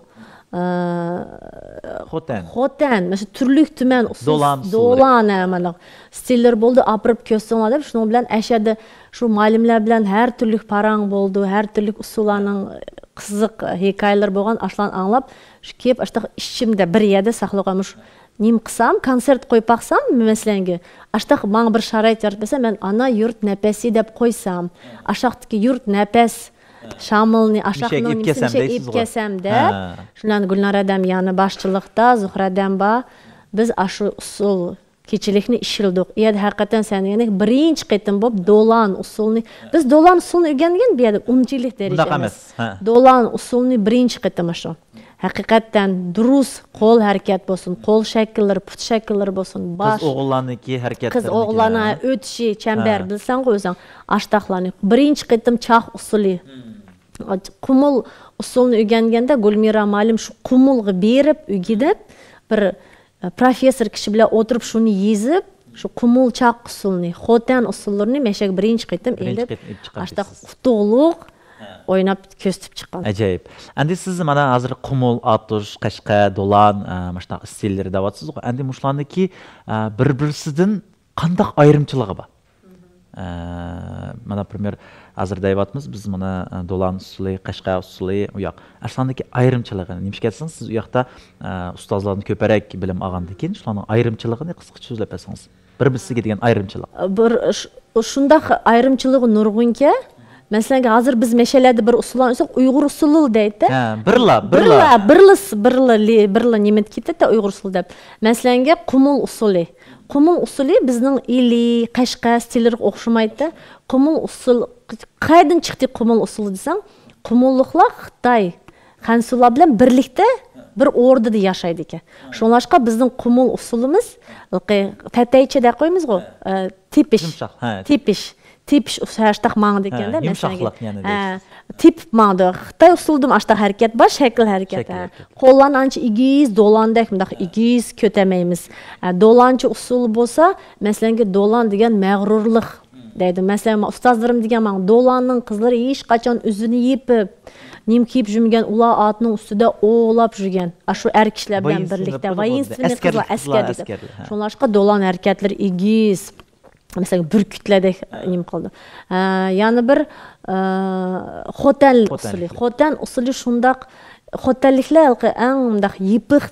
ئە، خوتەن. خوتەن، مەسىلەن، تۈرلۈك تۈمەن ئۇسسۇل، دولان ئۇسسۇلى. دولان، ھە، مانا ستىللىرى بولدى، ئاپىرىپ كۆرسىتىڭلار دەپ، شۇنىڭ بىلەن ئەشەدە شۇ مۇئەللىملەر بىلەن ھەر تۈرلۈك پاراڭ بولدى، ھەر تۈرلۈك ئۇسسۇللارنىڭ قىزىق ھېكايىلىرى بولغان، ئاشۇلارنى ئاڭلاپ، شۇ كېلىپ، ئاشتاق ئىچىمدە بىر يەردە ساقلىغان، مۇشۇ نېمە قىلسام، كونسېرت قويۇپ باقسام، مەسىلەنگە، ئاشتاق ماڭا بىر شارائىت يارىتىپ بەرسە، مەن ئانا يۇرت نەپەسى دەپ قويسام، ئاشاقتىكى يۇرت نەپەس، شامىلنى، ئاشاقنىڭ نېمىسىنى ئېلىپ كەلسەمدە، ھە. شۇنداق گۈلنارەدەم يەنە باشچىلىقتا، زۇھرەدەم بار. بىز ئاشۇ ئۇسسۇل كېچىلىكنى ئىشلىدۇق. ئۇ يەردە ھەقىقەتەن سەن دېگەندەك بىرىنچى قېتىم بولۇپ دولان ئۇسسۇلىنى، بىز دولان ئۇسسۇلىنى ئۆگەنگەن بۇ يەردە ئۇنچىلىك دەرىجە ئەمەس. ھە. دولان ئۇسسۇلىنى بىرىنچى قېتىم ئاشۇ. ھەقىقەتەن دۇرۇس قول ھەرىكەت بولسۇن، قول شەكىللىرى، پۇت شەكىللىرى بولسۇن، باش. قىز ئوغۇللارنىڭكى ھەرىكەتلىرى. قىز ئوغۇللارنىڭ ئۆتۈشى، چەمبەر، ھە. بىلسەڭغۇ ئۆزۈڭ، ئاشتاقلارنى. بىرىنچى قېتىم چاق ئۇسسۇلى. قۇمۇل ئۇسسۇلىنى ئۆگەنگەندە گۈلمىرا مۇئەللىم شۇ قۇمۇلغا بېرىپ ئۆگىنىپ، بىر پروفېسسور كىشى بىلەن ئولتۇرۇپ شۇنى يېزىپ، شۇ قۇمۇل چاق ئۇسسۇلىنى، خوتەن ئۇسسۇللىرىنى مەشەگە بىرىنچى قېتىم بىرىنچى ئېلىپ، قېتىم ئېلىپ چىققان ئاشۇنداق ئىكەنسىز. ئۇتۇقلۇق ھە. ئويناپ كۆرسىتىپ چىققان. ئەجايىپ. ئەمدى سىز مانا ھازىر قۇمۇل، ئاتۇش، قەشقەر، دولان، ئە، مۇشۇنداق ئىستىللىرى دەۋاتسىزغۇ. ئەمدى مۇشۇلارنىڭكى، ئە، بىر-بىرسىدىن قانداق ئايرىمچىلىقى بار؟ ئە، مانا، پرېميېر ھازىر دەيۋاتىمىز، بىز مانا، ئە، دولان ئۇسسۇلى، قەشقەر ئۇسسۇلى، ئۇ ياق. ئەسلىدىكى ئايرىمچىلىقى نېمە ئىكەنسىز؟ سىز ئۇ ياقتا، ئە، ئۇستازلاردىن كۆپرەك بىلىم ئالغاندىن كېيىن، شۇلارنىڭ ئايرىمچىلىقىنى قىسقىچە سۆزلەپ بەرسىڭىز. بىر-بىرسىگە دېگەن ئايرىمچىلىق. بىر ش-، شۇنداق ئايرىمچىلىقى نۇرغۇنكى. مەسىلەن، ھازىر بىز مەشەلەردە بىر ئۇسسۇللارنى ئۆتسەك، ئۇيغۇر ئۇسسۇلى دەيدۇ. ھە، بىرلا، بىرلا. بىرلا، بىرلا، بىرلا، بىرلا نېمە كېتىدۇ، ئۇيغۇر ئۇسسۇلى دەپ. مەسىلەنگە، قۇمۇل ئۇسسۇلى. قۇمۇل ئۇسسۇلى بىزنىڭ ئىلى، قەشقەر ئىستىللىرىغا ئوخشىمايدۇ. قۇمۇل ئۇسسۇل، قەيەردىن چىقتى قۇمۇل ئۇسسۇلى دېسەڭ، قۇمۇللۇقلار خىتاي، خەنزۇلار بىلەن بىرلىكتە بىر ئوردىدا ياشايدىكەن. شۇڭلاشقا بىزنىڭ قۇمۇل ئۇسسۇلىمىز، ھېلىقى تەتەيچە دەپ قويىمىزغۇ، ئە، تېپىش. يۇمشاق، ھە. تېپىش. تېپىش ئۇس-، ھەشتاق ماڭىدىكەن ھە، دە، يۇمشاقلىق مەسىلەن. يەنە ھە، دەيسىز. تېپىپ ماڭىدۇ. خىتاي ئۇسسۇلىدىمۇ ئاشتاق ھەرىكەت بار، شەكىل ھەرىكەت، شەكىل ھە. ھەرىكەت. قوللارنى ئانچە ئېگىز، دولان دەك مۇنداق ھە. ئېگىز كۆتەرمەيمىز. ھە، دولانچە ئۇسسۇلى بولسا، مەسىلەنگە، دولان دېگەن مەغرۇرلۇق دەيدۇ. مەسىلەن، ما-، ئۇستازلىرىم دېگەن ماڭا، دولاننىڭ قىزلىرى ھېچقاچان ئۆزىنى يېپىپ، نېمە كىيىپ يۈرمىگەن، ئۇلار ئاتنىڭ ئۈستىدە ئوۋلاپ يۈرگەن. ئاشۇ ئەر كىشىلەر بىلەن بىرلىكتە، ۋايىنسىنى قىزلار، ئەسكەر قىزلار، دېدى. ئەسكەرلەر. ھە. شۇڭلاشقا دولان ھەرىكەتلىرى ئېگىز. مەسىلەن، بۈركۈتلەردەك نېمە قىلىدۇ. ھە، يەنە بىر، ئە، خوتەن ئۇسسۇلى. خوتەن ئۇسسۇلى شۇنداق، خوتەنلىكلەر ھېلىقى ئەڭ مۇنداق يېپىق،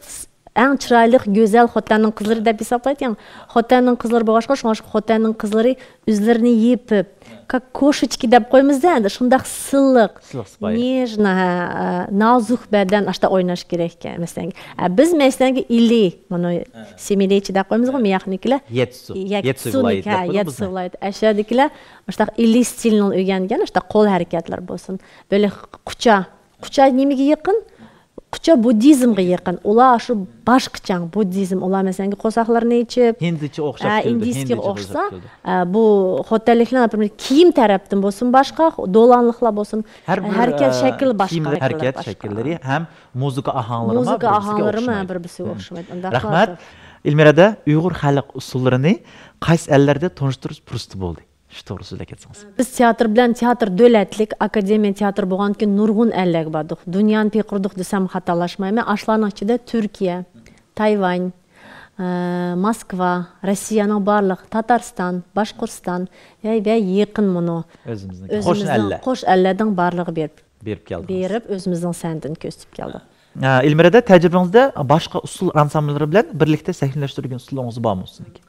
ئەڭ چىرايلىق، گۈزەل خوتەننىڭ قىزلىرى دەپ ھېسابلايدىكەن. خوتەننىڭ قىزلىرى بولغاچقا، شۇڭلاشقا خوتەننىڭ قىزلىرى ئۆزلىرىنى يېپىپ، كاك كوشىچكا دەپ قويىمىز-دە، ئەندى شۇنداق سىلىق، سىلىق سىپايى. نېژنا، ھە، نازۇك بەدەن ئاشتا ئويناش كېرەك ئىكەن، مەسىلەن. ھە، بىز، مەسىلەن، ئىلى، مانا، ھە. سېمېرىچى دەپ قويىمىزغۇ، ھە. مىياقنىكىلەر. يەتسۇ. يەتسۇ، يەتسۇ ۋىلايەت، ھە، دەپ قويىمىز، يەتسۇ ھە. ۋىلايەت. ئەشەدىكىلەر ئاشتا ئىلى ستىلىنى ئۆگەنگەن، ئاشتا قول ھەرىكەتلىرى بولسۇن. بۆلە قۇچا، قۇچا نېمىگە يېقىن؟ قۇچا بۇددىزمغا يېقىن. ئۇلار شۇ باشقىچاڭ، بۇددىزم. ئۇلار، مەسىلەن، قورساقلىرىنى ئېچىپ، ھىندىچە ئوخشاپ ھە، كېلىدۇ، ئىندىيسكىغا ھىندىچە ئوخشىسا، ئوخشاپ كېلىدۇ. ئە، بۇ خوتەنلىكلەر، ناپىرمىن، كىيىم تەرەپتىن بولسۇن باشقا، دولانلىقلار بولسۇن، ھەر بىر، ھەرىكەت ئە، شەكلى باشقا، كىيىملىرى، ھەرىكەت باشقا. شەكىللىرى ھەم مۇزىكا ئاھاڭلىرىمۇ مۇزىكا بىر-بىرسىگە ئاھاڭلىرىمۇ ئوخشىمايدۇ. بىر-بىرسىگە ھىم. ئوخشىمايدۇ. ئۇنداق رەھمەت. ئىلمىرەدە ئۇيغۇر خەلق ئۇسسۇللىرىنى قايسى ئەللەردە تونۇشتۇرۇش پۇرسىتى بولدى؟ شۇ توغرىسىدا كەتسىڭىز. بىز تىياتىر بىلەن، تىياتىر دۆلەتلىك، ئاكادېمىيە تىياتىرى بولغاندىكىن نۇرغۇن ئەللەرگە باردۇق. دۇنيانى پىقىردۇق دېسەم خاتالاشمايمەن. ئاشۇلارنىڭ ئىچىدە تۈركىيە، تايۋان، ئە، موسكۋا، روسىيەنىڭ بارلىق، تاتارستان، باشقۇرتىستان ۋە، ۋە يېقىن مۇنۇ ئۆزىمىزنىڭ قوش ئەللەر. قوش ئەللەردىن بارلىقى بېرىپ، بېرىپ كەلدىڭىز. بېرىپ ئۆزىمىزنىڭ سەنئىتىنى كۆرسىتىپ كەلدۇق. ئە، ئىلمىرەدە تەجرىبىڭىزدە باشقا ئۇسسۇل ئانسامبىللىرى بىلەن بىرلىكتە سەھنىلەشتۈرگەن ئۇسسۇلىڭىز بارمۇ سىزنىڭكى؟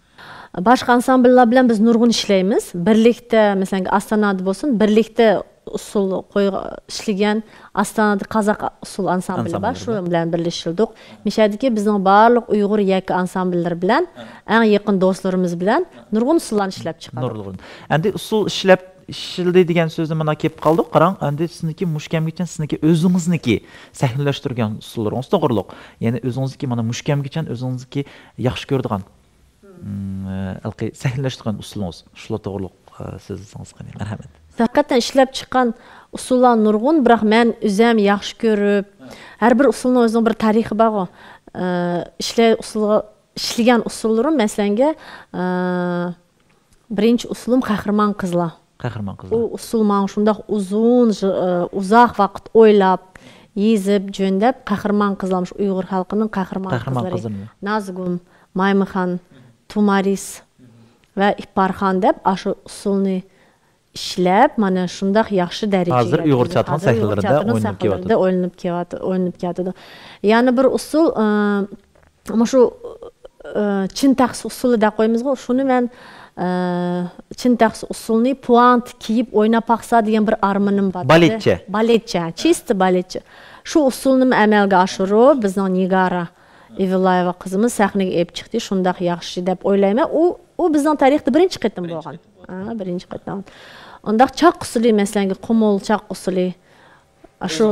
باشقا ئانسامبىللار بىلەن بىز نۇرغۇن ئىشلەيمىز. بىرلىكتە، مەسىلەن، ئاستانادا بولسۇن، بىرلىكتە ئۇسسۇل قويغا-، ئىشلىگەن، ئاستانادا قازاق ئۇسسۇل ئانسامبىلى بار، ئانسامبىللار شۇ بىلەن. بىلەن بىرلىشىلدۇق. مىشەدىكى بىزنىڭ بارلىق ئۇيغۇر يەككە ئانسامبىللىرى بىلەن، ھە. ئەڭ يېقىن دوستلىرىمىز بىلەن نۇرغۇن ئۇسسۇللارنى ئىشلەپ چىقىردۇق. نۇرغۇن. ئەمدى ئۇسسۇل ئىشلەپ، ئىشلىدى دېگەن سۆزنى مانا كېلىپ قالدۇق. قاراڭ، ئەمدى سىزنىڭكى مۇشۇ كەمگىچە سىزنىڭكى ئۆزىڭىزنىڭكى سەھنىلەشتۈرگەن ئۇسسۇللىرىڭىز توغرۇلۇق. يەنى ئۆزىڭىزنىڭكى مانا مۇشۇ كەمگىچە ئۆزىڭىزنىڭكى ياخشى كۆرىدىغان ھېلىقى سەھنىلەشتۈرگەن ئۇسسۇلىڭىز، شۇلار توغرۇلۇق، ئە، سۆزلىسىڭىز قېنى. مەرھەمەت. ھەقىقەتەن ئىشلەپ چىققان ئۇسسۇللار نۇرغۇن، بىراق مەن ئۆزۈم ياخشى كۆرۈپ، ھە. ھەر بىر ئۇسسۇلنىڭ ئۆزىنىڭ بىر تارىخى بارغۇ. ئە، ئىشلە-، ئۇسسۇلغا، ئىشلىگەن ئۇسسۇللىرىم، مەسىلەنگە، ئە، بىرىنچى ئۇسسۇلۇم قەھرىمان قىزلار. قەھرىمان قىزلار. ئۇ ئۇسسۇل ماڭا شۇنداق ئۇزۇن، ئۇزاق ۋاقىت ئويلاپ، يېزىپ، جۆندەپ، قەھرىمان قىزلار، شۇ ئۇيغۇر خەلقىنىڭ قەھرىمان قەھرىمان قىزلىرى. قىزلىرىنى. نازگۈل، مايمۇخان، تۇمارىس ۋە ئىپارخان دەپ ئاشۇ ئۇسسۇلنى ئىشلەپ، مانا شۇنداق ياخشى دەرىجىگە ھازىر ئۇيغۇر تېخى تىياتىرىنىڭ ھازىر ئۇيغۇر سەھنىلىرىدە تىياتىرىنىڭ ئوينىلىپ كېلىۋاتىدۇ. سەھنىلىرىدە ئوينىلىپ كېۋاتىدۇ، ئوينىلىپ كېلىۋاتىدۇ. يەنە بىر ئۇسسۇل، ئە، مۇشۇ، ئە، چىن تەخسە ئۇسسۇلى دەپ قويىمىزغۇ، شۇنى مەن، ئە، چىن تەخسە ئۇسسۇلىنى پۇئانت كىيىپ ئويناپ باقسا دېگەن بىر ئارمىنىم بار. بالېتچە. بالېتچە، چىستى بالېتچە. شۇ ئۇسسۇلنىمۇ ئەمەلگە ئاشۇرۇپ، بىزنىڭ نىگارا ئىۋىللايېۋا قىزىمىز سەھنىگە ئېلىپ چىقتى، شۇنداق ياخشى دەپ ئويلايمەن. ئۇ، ئۇ بىزنىڭ تارىختا بىرىنچى قېتىم بولغان. ھە، بىرىنچى قېتىم. ئۇنداق چاق ئۇسسۇلى، مەسىلەنگە، قۇمۇل چاق ئۇسسۇلى. ئاشۇ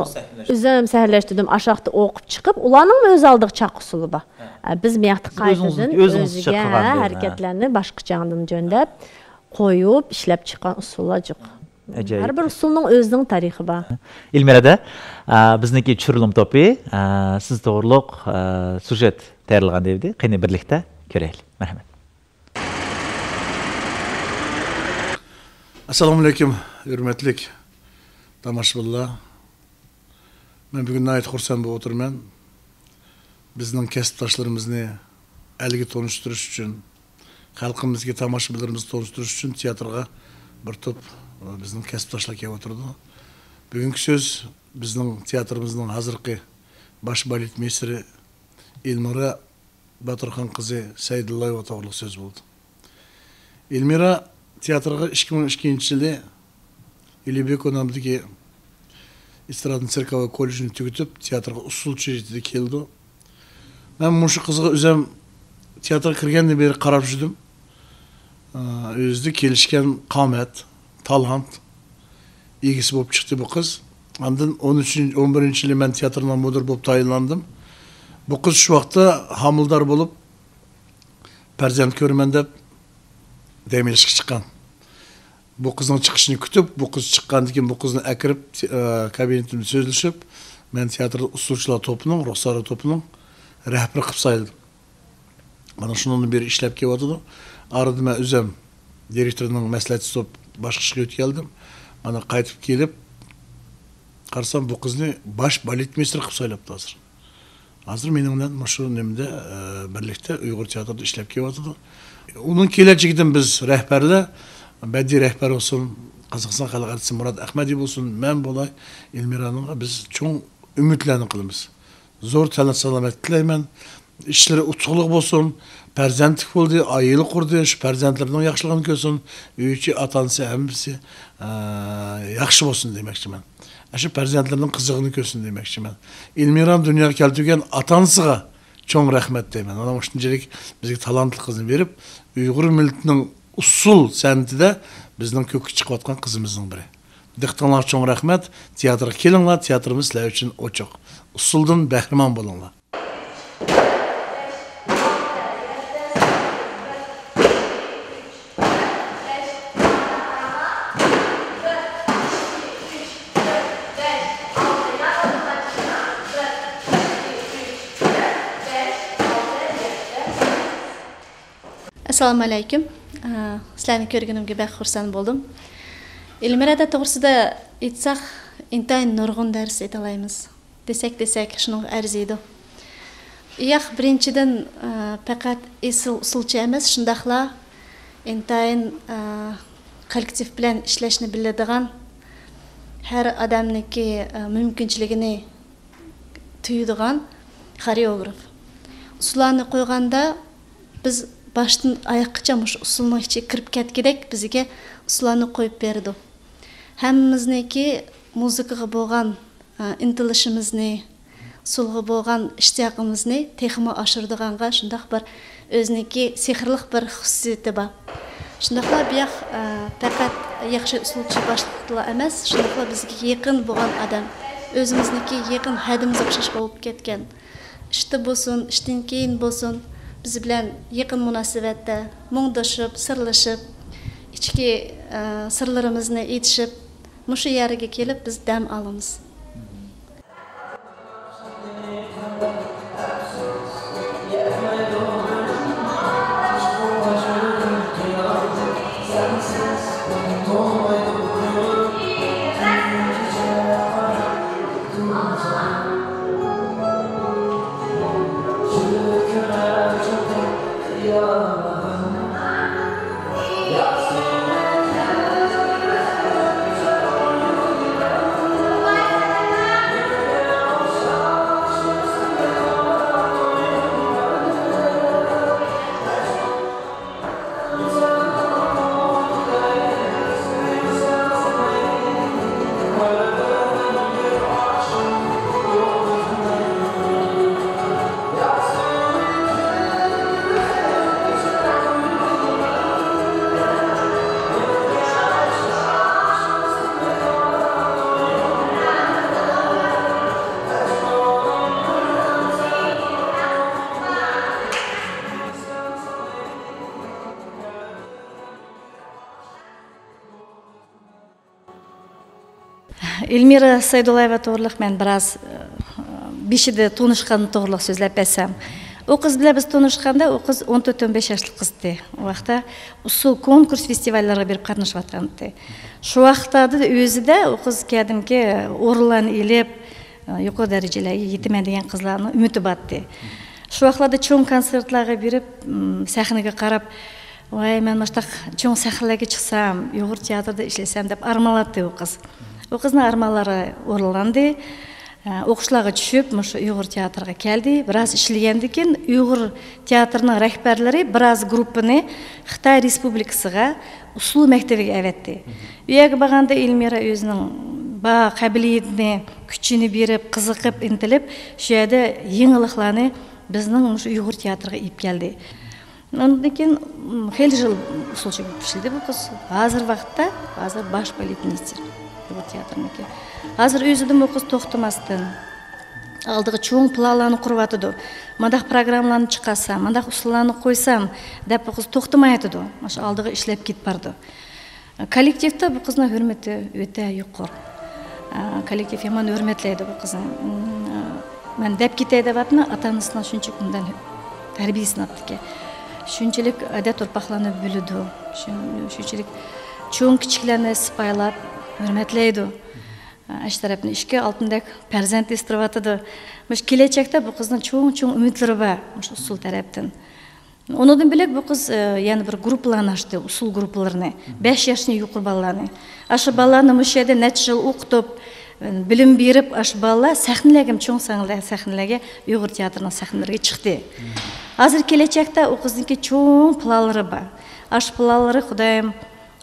ئۆزۈم سەھنىلەشتۈردۈم، ئاشاقتا ئوقۇپ چىقىپ، ئۇلارنىڭمۇ ئۆز ئالدىغا چاق ئۇسسۇلى بار. ھە. ئە، بىز مۇياقتا قايتىدىن ئۆزىگە، ھە، ھەرىكەتلەرنى باشقىچاڭدىن جۆندەپ، قويۇپ، ئىشلەپ چىققان ئۇسسۇللار جىق. ئاجايىپ. ھەر بىر ئۇسسۇلنىڭ ئۆزىنىڭ تارىخى بار. ئىلمىرەدە، ئە، بىزنىڭكى چۈشۈرۈلۈم توپى، ئە، سىز توغرۇلۇق، ئە، سۇژېت تەييارلىغان دېدى. قېنى بىرلىكتە كۆرەيلى. مەرھەمەت. ئەسسالامۇئەلەيكۇم، ھۆرمەتلىك تاماشىبىنلار. مەن بۈگۈن ناھايىتى خۇرسەن بولۇپ ئولتۇرىمەن. بىزنىڭ كەسىپداشلىرىمىزنى ئەلگە تونۇشتۇرۇش ئۈچۈن، خەلقىمىزگە، تاماشىبىنلىرىمىزغا تونۇشتۇرۇش ئۈچۈن تىياتىرغا بىر توپ، ئە، بىزنىڭ كەسىپداشلار كېلىۋاتىدۇ. بۈگۈنكى سۆز بىزنىڭ تىياتىرىمىزنىڭ ھازىرقى باش بالېتمېيستېرى ئېلمىرا باتۇرخان قىزى سەيدۇللايېۋا توغرىلىق سۆز بولدى. ئېلمىرا تىياتىرغا ئىككى مىڭ ئىككىنچى يىلى ئىلى بېكو نامىدىكى ئېسترادنى سېركاۋا كوللېجىنى تۈگىتىپ، تىياتىرغا ئۇسسۇلچى رېتىدە كېلىدۇ. مەن مۇشۇ قىزغا ئۆزۈم تىياتىرغا كىرگەندىن بېرى قاراپ يۈردۈم. ئا، ئۆزىدە كېلىشكەن قامەت، تالانت ئىگىسى بولۇپ چىقتى بۇ قىز. ئاندىن ئون ئۈچىنچى، ئون بىرىنچى يىلى مەن تىياتىرنىڭ مۇدىرى بولۇپ تايىنلاندىم. بۇ قىز شۇ ۋاقىتتا ھامىلىدار بولۇپ، پەرزەنت كۆرىمەن دەپ دەم ئېلىشقا چىققان. بۇ قىزنىڭ چىقىشىنى كۈتۈپ، بۇ قىز چىققاندىن كېيىن بۇ قىزنى ئەكىرىپ، ئە، كابىنېتىمدا سۆزلىشىپ، مەن تىياتىردا ئۇسسۇلچىلار توپىنىڭ، رۇخسارى توپىنىڭ رەھبىرى قىلىپ سايلىدىم. مانا شۇنىڭدىن بېرى ئىشلەپ كېلىۋاتىدۇ. ئارىدا مەن ئۆزۈم دىرېكتورنىڭ مەسلىھەتچىسى بولۇپ باشقا ئىشقا ئۆتۈپ كەلدىم. مانا قايتىپ كېلىپ قارىسام، بۇ قىزنى باش بالېتمېيستېر قىلىپ سايلاپتۇ ھازىر. ھازىر مېنىڭ بىلەن مۇشۇ نېمىدە، ئە، بىرلىكتە ئۇيغۇر تىياتىرىدا ئىشلەپ كېلىۋاتىدۇ. ئۇنىڭ كېلەچىكىدىن بىز رەھبەرلەر، بەدىئىي رەھبەر بولسۇن، قازاقىستان خەلق ئارتىسى مۇرات ئەخمەدى بولسۇن، مەن بولاي، ئېلمىرانىڭغا بىز چوڭ ئۈمىدلەرنى قىلىمىز. زور تەن سالامەتلىك تىلەيمەن. ئىشلىرى ئۇتۇقلۇق بولسۇن. پەرزەنتلىك بولدى، ئائىلە قۇردى. شۇ پەرزەنتلىرىنىڭ ياخشىلىقىنى كۆرسۇن. ئۆي ئىچى، ئاتا-ئانىسى ھەممىسى، ئە، ياخشى بولسۇن دېمەكچىمەن. ئاشۇ پەرزەنتلىرىنىڭ قىزىقىنى كۆرسۇن دېمەكچىمەن. ئېلمىرانى دۇنياغا كەلتۈرگەن ئاتا-ئانىسىغا چوڭ رەھمەت دەيمەن. مانا مۇشۇنچىلىك بىزگە تالانتلىق قىزنى بېرىپ، ئۇيغۇر مىللىتىنىڭ ئۇسسۇل سەنئىتىدە بىزنىڭ كۆككە چىقىۋاتقان قىزىمىزنىڭ بىرى. دىققىتىڭلارغا چوڭ رەھمەت. تىياتىرغا كېلىڭلار، تىياتىرىمىز سىلەر ئۈچۈن ئوچۇق. ئۇسسۇلدىن بەھرىمەن بولۇڭلار. ئەسسالامۇئەلەيكۇم. ئە، سىلەرنى كۆرگىنىمگە بەك خۇرسەن بولدۇم. ئېلمىرا توغرىسىدا ئېيتساق، ئىنتايىن نۇرغۇن دەرس ئېيتالايمىز. دېسەك، دېسەك، شۇنىڭغا ئەرزىيدۇ. ياق، بىرىنچىدىن، ئە، پەقەت ئېسىل ئۇسسۇلچى ئەمەس، شۇنداقلا ئىنتايىن، ئە، كوللېكتىپ بىلەن ئىشلەشنى بىلىدىغان، ھەر ئادەمنىڭكى، ئە، مۇمكىنچىلىكىنى تۇيىدىغان خورېئوگراف. ئۇسسۇللارنى قويغاندا، بىز باشتىن ئاياققىچە مۇشۇ ئۇسسۇلنىڭ ئىچىگە كىرىپ كەتكۈدەك بىزگە ئۇسسۇللارنى قويۇپ بېرىدۇ. ھەممىمىزنىڭكى مۇزىكىغا بولغان، ئە، ئىنتىلىشىمىزنى، ئۇسسۇلغا بولغان ئىشتىياقىمىزنى تېخىمۇ ئاشۇرىدىغانغا شۇنداق بىر ئۆزىنىڭكى سېھىرلىق بىر خۇسۇسىيىتى بار. شۇنداقلا بۇياق، ئە، پەقەت ياخشى ئۇسسۇلچى باشلىقلا ئەمەس، شۇنداقلا بىزگە يېقىن بولغان ئادەم، ئۆزىمىزنىڭكى يېقىن ھەدىمىزگە ئوخشاش بولۇپ كەتكەن. ئىشتا بولسۇن، ئىشتىن كېيىن بولسۇن، بىز بىلەن يېقىن مۇناسىۋەتتە، مۇڭدىشىپ، سىرلىشىپ، ئىچكى، ئە، سىرلىرىمىزنى ئېيتىشىپ، مۇشۇ يەرگە كېلىپ بىز دەم ئالىمىز. ئېلمىرا سەيدۇللايېۋا توغرىلىق مەن بىراز، ئە، بېشىدا تونۇشقان توغرىلىق سۆزلەپ بەرسەم، ئۇ قىز بىلەن بىز تونۇشقاندا، ئۇ قىز ئون تۆت، ئون بەش ياشلىق قىز ئىدى. ئۇ ۋاقىتتا ئۇسسۇل كونكۇرس، فېستىۋاللارغا بېرىپ قاتنىشىۋاتقان ئىدى. شۇ ۋاقىتلاردا ئۆزىدە ئۇ قىز كەدىمكى ئورۇنلارنى ئېلىپ، يۇقىرى دەرىجىلەرگە يېتىمەن دېگەن قىزلارنىڭ ئۈمىدى بار ئىدى. شۇ ۋاقىتلاردا چوڭ كونسېرتلارغا بېرىپ، سەھنىگە قاراپ، ۋاي، مەن مۇشۇنداق چوڭ سەھنىلەرگە چىقسام، ئۇيغۇر تىياتىرىدا ئىشلىسەم دەپ ئارمانلايتتى ئۇ قىز. ئۇ قىزنىڭ ئارمانلىرى ئورۇنلاندى. ئوقۇشلارغا چۈشۈپ، مۇشۇ ئۇيغۇر تىياتىرىغا كەلدى. بىراز ئىشلىگەندىن كېيىن، ئۇيغۇر تىياتىرىنىڭ رەھبەرلىرى بىراز گۇرۇپپىنى خىتاي رېسپۇبلىكىسىغا، ئۇسسۇل مەكتىۋىگە ئەۋەتتى. ئۇ يەرگە بارغاندا ئېلمىرا ئۆزىنىڭ بار قابىلىيىتىنى، كۈچىنى بېرىپ، قىزىقىپ، ئىنتىلىپ، شۇ يەردە يېڭىلىقلارنى بىزنىڭ مۇشۇ ئۇيغۇر تىياتىرىغا ئېلىپ كەلدى. ئۇنىڭدىن كېيىن، م، خېلى يىل ئۇسسۇلچى بولۇپ ئىشلىدى بۇ قىز. ھازىر ۋاقىتتا، ھازىر باش بالېتمېيستېر ئۇيغۇر تىياتىرىنىڭكى. ھازىر ئۆزىدىن بۇ قىز توختىماستىن ئالدىغا چوڭ پىلانلارنى قۇرۇۋاتىدۇ. مانداق پىروگراممىلارنى چىقارسام، مانداق ئۇسسۇللارنى قويسام دەپ، بۇ قىز توختىمايۋاتىدۇ. مانا شۇ ئالدىغا ئىشلەپ كېتىپ بارىدۇ. كوللېكتىۋتا بۇ قىزنىڭ ھۆرمىتى ئۆتە يۇقىرى. كوللېكتىپ يامان ھۆرمەتلەيدۇ بۇ قىزنى. مەن دەپ كېتەي دەۋاتىمەن، ئاتا-ئانىسىنىڭ شۇنچىلىك ئۇنىڭدىن تەربىيەسىنى ئاپتىكەن. شۇنچىلىك ئادەت-ئۇرپاقلارنى بىلىدۇ. شۇ-، شۇنچىلىك چوڭ-كىچىكلەرنى سىپايىلاپ ھۆرمەتلەيدۇ. ئاشۇ تەرەپتىن ئىككى ئالتۇندەك پەرزەنت ئۆستۈرۈۋاتىدۇ. مۇشۇ كېلەچەكتە بۇ قىزنىڭ چوڭ-چوڭ ئۈمىدلىرى بار، مۇشۇ ئۇسسۇل تەرەپتىن. ئۇنىڭدىن بۆلەك بۇ قىز، ئە، يەنە بىر گۇرۇپپىلارنى ئاچتى، ئۇسسۇل گۇرۇپپىلىرىنى. بەش ياشتىن يۇقىرى بالىلارنى. ئاشۇ بالىلارنى مۇشۇ يەردە نەچچە يىل ئوقۇتۇپ، ئە، بىلىم بېرىپ، ئاشۇ بالىلار سەھنىلەرگە، چوڭ سەھنىلەر-، سەھنىلەرگە، ئۇيغۇر تىياتىرىنىڭ سەھنىلىرىگە چىقتى. ھازىر كېلەچەكتە ئۇ قىزنىڭكى چوڭ پىلانلىرى بار. ئاشۇ پىلانلىرى خۇدايىم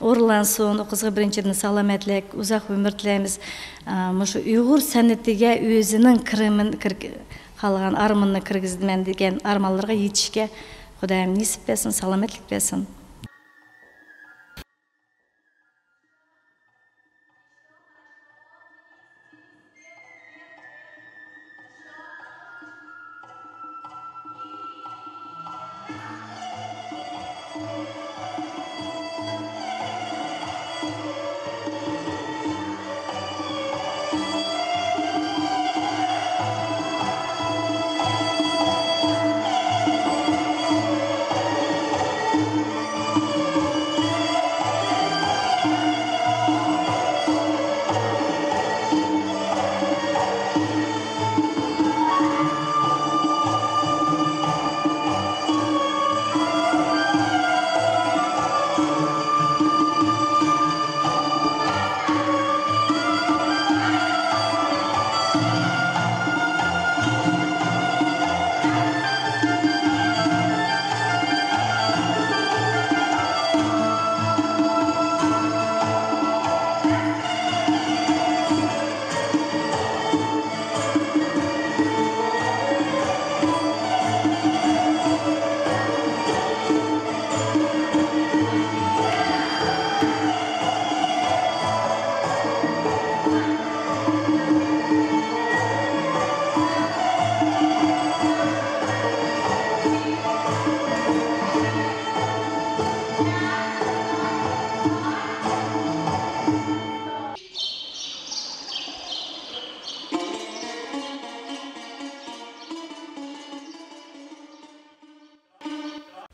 ئورۇنلانسۇن. ئۇ قىزغا بىرىنچىدىن سالامەتلىك، ئۇزاق ئۆمۈر تىلەيمىز. ئە، مۇشۇ ئۇيغۇر سەنئىتىگە ئۆزىنىڭ كىرىمىنى كىر-، خالىغان ئارمىنىنى كىرگۈزىمەن دېگەن ئارمانلىرىغا يېتىشكە خۇدايىم نېسىپ بەرسۇن، سالامەتلىك بەرسۇن.